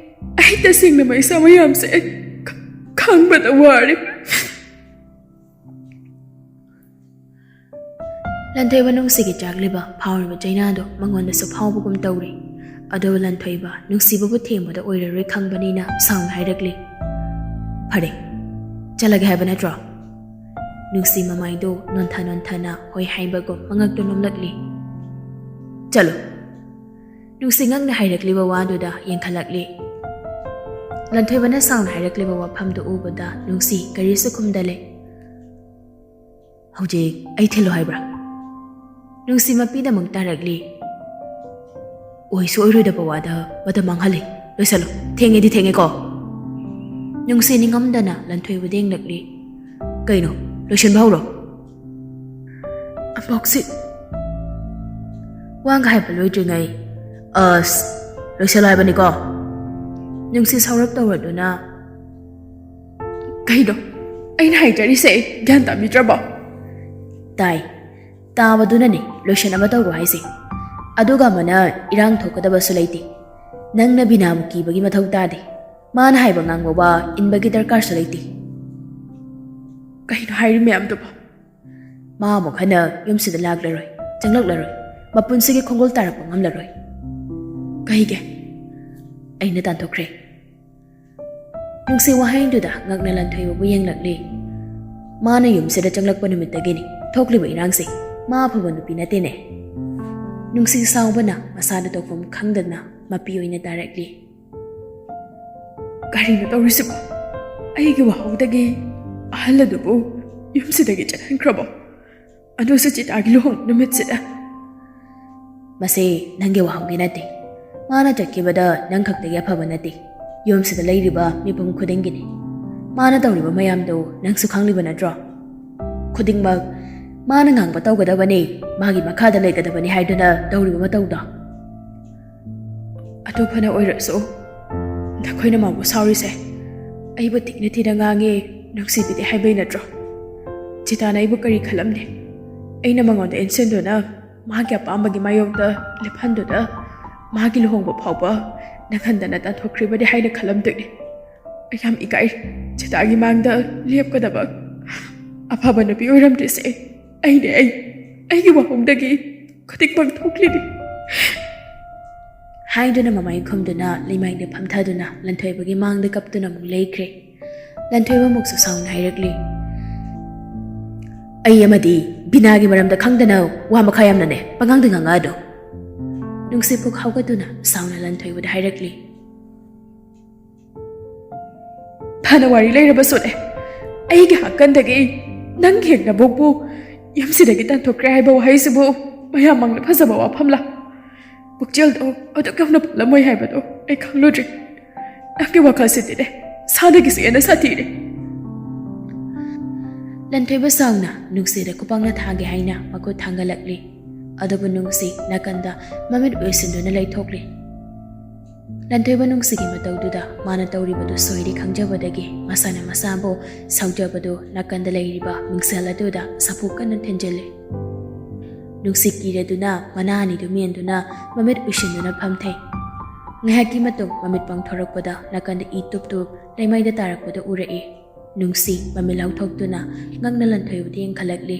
ꯑꯩ ꯇꯁꯦꯡꯅ ꯃꯩꯁꯥ ꯃꯌꯥꯝꯁꯦ ꯑꯩ ꯈ-, ꯈꯥꯡꯕꯗ ꯋꯥꯔꯦ꯫" ꯂꯟꯊꯣꯏꯕ ꯅꯨꯡꯁꯤꯒꯤ ꯆꯥꯛꯂꯤꯕ ꯐꯥꯎꯔꯤꯕ ꯆꯩꯅꯥꯗꯣ ꯃꯉꯣꯟꯗꯁꯨ ꯐꯥꯎꯕꯒꯨꯝ ꯇꯧꯔꯤ꯫ ꯑꯗꯨꯕꯨ ꯂꯟꯊꯣꯏꯕ ꯅꯨꯡꯁꯤꯕꯕꯨ ꯊꯦꯝꯕꯗ ꯑꯣꯏꯔꯔꯣꯏ ꯈꯪꯕꯅꯤꯅ ꯁꯥꯎꯅ ꯍꯥꯏꯔꯛꯂꯤ꯫ "ꯐꯔꯦ, ꯆꯠꯂꯒꯦ ꯍꯥꯏꯕ ꯅꯠꯇ꯭ꯔꯣ?" ꯅꯨꯡꯁꯤ ꯃꯃꯥꯏꯗꯨ ꯅꯣꯟꯊ ꯅꯣꯟꯊꯅ ꯍꯣꯏ ꯍꯥꯏꯕꯒꯨꯝ ꯃꯉꯛꯇꯨ ꯅꯣꯝꯂꯛꯂꯤ꯫ "ꯆꯠꯂꯨ꯫" ꯅꯨꯡꯁꯤ ꯉꯛꯅ ꯍꯥꯏꯔꯛꯂꯤꯕ ꯋꯥꯗꯨꯗ ꯌꯦꯡꯈꯠꯂꯛꯂꯤ꯫ ꯂꯟꯊꯣꯏꯕꯅ ꯁꯥꯎꯅ ꯍꯥꯏꯔꯛꯂꯤꯕ ꯋꯥꯐꯝꯗꯨ ꯎꯕꯗ ꯅꯨꯡꯁꯤ ꯀꯔꯤꯁꯨ ꯈꯨꯝꯗꯂꯦ꯫ "ꯍꯧꯖꯤꯛ ꯑꯩ ꯊꯤꯜꯂꯨ ꯍꯥꯏꯕ꯭ꯔꯥ?" ꯅꯨꯡꯁꯤ ꯃꯄꯤꯗ ꯑꯃꯨꯛ ꯇꯥꯔꯛꯂꯤ꯫ ꯑꯣꯏꯁꯨ ꯑꯣꯏꯔꯣꯏꯗꯕ ꯋꯥꯗ ꯃꯇꯝ ꯃꯥꯡꯍꯜꯂꯤ꯫ ꯂꯣꯏꯁꯜꯂꯣ, ꯊꯦꯡꯉꯦꯗꯤ ꯊꯦꯡꯉꯦꯀꯣ꯫ ꯅꯨꯡꯁꯤ ꯅꯤꯡꯉꯝꯗꯅ ꯂꯟꯊꯣꯏꯕꯗ ꯌꯦꯡꯂꯛꯂꯤ꯫ ꯀꯩꯅꯣ, ꯂꯣꯏꯁꯤꯟꯕ ꯍꯧꯔꯣ꯫ ꯑꯕꯣꯛꯁꯤ ꯋꯥ ꯍꯥꯏꯕ ꯂꯣꯏꯗ꯭ꯔꯤꯉꯩ, ꯑꯁ, ꯂꯣꯏꯁꯜꯂꯣ ꯍꯥꯏꯕꯅꯤꯀꯣ꯫ ꯅꯨꯡꯁꯤ ꯁꯥꯎꯔꯞ ꯇꯧꯔꯗꯨꯅ, ꯀꯩꯅꯣ ꯑꯩꯅ ꯍꯥꯏꯖꯔꯤꯁꯦ ꯒ꯭ꯌꯥꯟ ꯇꯥꯕꯤꯗ꯭ꯔꯕꯣ? ꯇꯥꯏ, ꯇꯥꯕꯗꯨꯅꯅꯦ ꯂꯣꯏꯁꯟꯅꯕ ꯇꯧꯔꯣ ꯍꯥꯏꯁꯦ꯫ ꯑꯗꯨꯒ ꯑꯃꯅ ꯏꯔꯥꯡ ꯊꯣꯛꯀꯗꯕꯁꯨ ꯂꯩꯇꯦ꯫ ꯅꯪꯅ ꯕꯤꯅꯥꯕꯨ ꯀꯤꯕꯒꯤ ꯃꯊꯧ ꯇꯥꯗꯦ꯫ ꯃꯥꯅ ꯍꯥꯏꯕ ꯉꯥꯡꯕ ꯋꯥ ꯏꯟꯕꯒꯤ ꯗꯔꯀꯥꯔꯁꯨ ꯂꯩꯇꯦ꯫ ꯀꯩꯅꯣ ꯍꯥꯏꯔꯤ ꯃꯌꯥꯝꯗꯨꯕꯣ? ꯃꯥ ꯑꯃꯨꯛ ꯍꯟꯅ ꯌꯨꯝꯁꯤꯗ ꯂꯥꯛꯂꯔꯣꯏ, ꯆꯪꯂꯛꯂꯔꯣꯏ, ꯃꯄꯨꯟꯁꯤꯒꯤ ꯈꯣꯡꯒꯣꯜ ꯇꯥꯔꯛꯄ ꯉꯝꯂꯔꯣꯏ꯫ ꯀꯩꯒꯤ? ꯑꯩꯅ ꯇꯥꯟꯊꯣꯛꯈ꯭ꯔꯦ꯫ ꯅꯨꯡꯁꯤ ꯋꯥꯍꯩꯗꯨꯗ ꯉꯛꯅ ꯂꯟꯊꯣꯏꯕꯕꯨ ꯌꯦꯡꯂꯛꯂꯤ꯫ ꯃꯥꯅ ꯌꯨꯝꯁꯤꯗ ꯆꯪꯂꯛꯄ ꯅꯨꯃꯤꯠꯇꯒꯤꯅꯤ ꯊꯣꯛꯂꯤꯕ ꯏꯔꯥꯡꯁꯦ꯫ ꯃꯥ ꯑꯐꯕ ꯅꯨꯄꯤ ꯅꯠꯇꯦꯅꯦ꯫ ꯅꯨꯡꯁꯤ ꯁꯥꯎꯕꯅ ꯃꯁꯥꯗ ꯇꯧꯐꯝ ꯈꯪꯗꯅ ꯃꯄꯤ ꯑꯣꯏꯅ ꯇꯥꯔꯛꯂꯤ꯫ ꯀꯔꯤꯅꯣ ꯇꯧꯔꯤꯁꯤꯕꯣ? ꯑꯩꯒꯤ ꯋꯥꯍꯧꯗꯒꯤ ꯑꯍꯜ ꯑꯗꯨꯕꯨ ꯌꯨꯝꯁꯤꯗꯒꯤ ꯆꯠꯍꯟꯈ꯭ꯔꯕꯣ? ꯑꯗꯨꯁꯨ ꯆꯤꯇꯥꯒꯤ ꯂꯨꯍꯣꯡ ꯅꯨꯃꯤꯠꯁꯤꯗ꯫ ꯃꯁꯤ ꯅꯪꯒꯤ ꯋꯥꯍꯧꯒꯤ ꯅꯠꯇꯦ꯫ ꯃꯥꯅ ꯆꯠꯈꯤꯕꯗ ꯅꯪ ꯈꯛꯇꯒꯤ ꯑꯐꯕ ꯅꯠꯇꯦ, ꯌꯨꯝꯁꯤꯗ ꯂꯩꯔꯤꯕ ꯃꯤꯄꯨꯝ ꯈꯨꯗꯤꯡꯒꯤꯅꯤ꯫ ꯃꯥꯅ ꯇꯧꯔꯤꯕ ꯃꯌꯥꯝꯗꯨ ꯅꯪꯁꯨ ꯈꯪꯂꯤꯕ ꯅꯠꯇ꯭ꯔꯣ? ꯈꯨꯗꯤꯡꯃꯛ ꯃꯥꯅ ꯉꯥꯡꯕ ꯇꯧꯒꯗꯕꯅꯤ, ꯃꯥꯒꯤ ꯃꯈꯥꯗ ꯂꯩꯒꯗꯕꯅꯤ ꯍꯥꯏꯗꯨꯅ ꯇꯧꯔꯤꯕ ꯃꯇꯧꯗꯣ꯫ ꯑꯗꯨ ꯐꯅ ꯑꯣꯏꯔꯁꯨ, ꯅꯈꯣꯏꯅ ꯃꯥꯕꯨ ꯁꯥꯎꯔꯤꯁꯦ ꯑꯩꯕꯨ ꯊꯤꯅ ꯊꯤꯅ ꯉꯥꯡꯉꯤ, ꯅꯨꯡꯁꯤꯕꯤꯗꯦ ꯍꯥꯏꯕꯩ ꯅꯠꯇ꯭ꯔꯣ? ꯆꯤꯇꯥꯅ ꯑꯩꯕꯨ ꯀꯔꯤ ꯈꯜꯂꯝꯅꯤ? ꯑꯩꯅ ꯃꯉꯣꯟꯗ ꯏꯟꯁꯤꯟꯗꯨꯅ ꯃꯥꯒꯤ ꯑꯄꯥꯝꯕꯒꯤ ꯃꯥꯌꯣꯛꯇ ꯂꯦꯞꯍꯟꯗꯨꯅ ꯃꯥꯒꯤ ꯂꯨꯍꯣꯡꯕ ꯐꯥꯎꯕ ꯅꯪꯍꯟꯗꯅ ꯇꯥꯟꯊꯣꯛꯈ꯭ꯔꯤꯕꯅꯤ ꯍꯥꯏꯅ ꯈꯜꯂꯝꯗꯣꯏꯅꯤ꯫ ꯑꯩ ꯌꯥꯝ ꯏꯀꯥꯏ꯫ ꯆꯤꯇꯥꯒꯤ ꯃꯥꯡꯗ ꯂꯦꯞꯀꯗꯕ ꯑꯐꯕ ꯅꯨꯄꯤ ꯑꯣꯏꯔꯝꯗ꯭ꯔꯤꯁꯦ ꯑꯩꯅꯦ, ꯑꯩ, ꯑꯩꯒꯤ ꯋꯥꯍꯧꯗꯒꯤ ꯈꯨꯗꯤꯡꯃꯛ ꯊꯣꯛꯂꯤꯅꯤ꯫ ꯍꯥꯏꯗꯨꯅ ꯃꯃꯥꯏ ꯈꯨꯝꯗꯨꯅ ꯂꯩꯃꯥꯏꯗ ꯐꯝꯊꯗꯨꯅ ꯂꯟꯊꯣꯏꯕꯒꯤ ꯃꯥꯡꯗ ꯀꯞꯇꯨꯅ ꯑꯃꯨꯛ ꯂꯩꯈ꯭ꯔꯦ꯫ ꯂꯟꯊꯣꯏꯕ ꯑꯃꯨꯛꯁꯨ ꯁꯥꯎꯅ ꯍꯥꯏꯔꯛꯂꯤ꯫ ꯑꯩ ꯑꯃꯗꯤ ꯕꯤꯅꯥꯒꯤ ꯃꯔꯝꯗ ꯈꯪꯗꯅ ꯋꯥ ꯃꯈꯥ ꯌꯥꯝꯅꯅꯦ ꯄꯉꯥꯡꯗ ꯉꯥꯡꯉꯛꯑꯅꯨ꯫ ꯅꯨꯡꯁꯤꯠ ꯄꯨꯛ ꯍꯧꯒꯠꯇꯨꯅ ꯁꯥꯎꯅ ꯂꯟꯊꯣꯏꯕꯗ ꯍꯥꯏꯔꯛꯂꯤ꯫ ꯐꯅ ꯋꯥꯔꯤ ꯂꯩꯔꯕꯁꯨꯅꯦ, ꯑꯩꯒꯤ ꯍꯥꯛꯀꯟꯗꯒꯤ ꯅꯪꯒꯤ ꯍꯦꯛ ꯅꯕꯣꯛꯄꯨ ꯌꯨꯝꯁꯤꯗꯒꯤ ꯇꯥꯟꯊꯣꯛꯈ꯭ꯔꯦ ꯍꯥꯏꯕ ꯋꯥꯍꯩꯁꯤꯕꯨ ꯃꯌꯥꯝ ꯃꯥꯡꯗ ꯐꯖꯕ ꯋꯥꯐꯝꯂꯥ? ꯄꯨꯛꯆꯦꯜꯗꯣ ꯑꯗꯨꯛ ꯌꯧꯅ ꯄꯜꯂꯝꯃꯣꯏ ꯍꯥꯏꯕꯗꯣ ꯑꯩ ꯈꯪꯂꯨꯗ꯭ꯔꯦ꯫ ꯅꯪꯒꯤ ꯋꯥꯈꯜꯁꯤꯗꯤꯅꯦ, ꯁꯥꯗꯒꯤꯁꯨ ꯍꯦꯟꯅ ꯁꯥꯊꯤꯔꯦ꯫ ꯂꯟꯊꯣꯏꯕ ꯁꯥꯎꯅ ꯅꯨꯡꯁꯤꯗ ꯈꯨꯄꯥꯛꯅ ꯊꯥꯒꯦ ꯍꯥꯏꯅ ꯃꯈꯨꯠ ꯊꯥꯡꯒꯠꯂꯛꯂꯤ꯫ ꯑꯗꯨꯕꯨ ꯅꯨꯡꯁꯤ ꯅꯥꯀꯟꯗ ꯃꯃꯤꯠ ꯎꯏꯁꯤꯟꯗꯨꯅ ꯂꯩꯊꯣꯛꯂꯤ꯫ ꯂꯟꯊꯣꯏꯕ ꯅꯨꯡꯁꯤꯒꯤ ꯃꯇꯧꯗꯨꯗ ꯃꯥꯅ ꯇꯧꯔꯤꯕꯗꯨ ꯁꯣꯏꯔꯦ ꯈꯪꯖꯕꯗꯒꯤ ꯃꯁꯥꯅ ꯃꯁꯥꯕꯨ ꯁꯥꯎꯖꯕꯗꯨ ꯅꯥꯀꯟꯗ ꯂꯩꯔꯤꯕ ꯃꯤꯡꯁꯦꯜ ꯑꯗꯨꯗ ꯁꯥꯐꯨ ꯀꯟꯅ ꯊꯤꯟꯖꯤꯜꯂꯤ꯫ ꯅꯨꯡꯁꯤ ꯀꯤꯔꯗꯨꯅ ꯃꯅꯥ ꯑꯅꯤꯗꯨ ꯃꯦꯟꯗꯨꯅ ꯃꯃꯤꯠ ꯎꯏꯁꯤꯟꯗꯨꯅ ꯐꯝꯊꯩ꯫ ꯉꯥꯏꯍꯥꯛꯀꯤ ꯃꯇꯨꯡ ꯃꯃꯤꯠ ꯄꯥꯡꯊꯣꯔꯛꯄꯗ ꯅꯥꯀꯟꯗ ꯏ ꯇꯨꯞ ꯇꯨꯞ ꯂꯩꯃꯥꯏꯗ ꯇꯥꯔꯛꯄꯗꯨ ꯎꯔꯛꯏ꯫ ꯅꯨꯡꯁꯤ ꯃꯃꯤꯠ ꯂꯥꯎꯊꯣꯛꯇꯨꯅ ꯉꯛꯅ ꯂꯟꯊꯣꯏꯕꯗ ꯌꯦꯡꯈꯠꯂꯛꯂꯤ꯫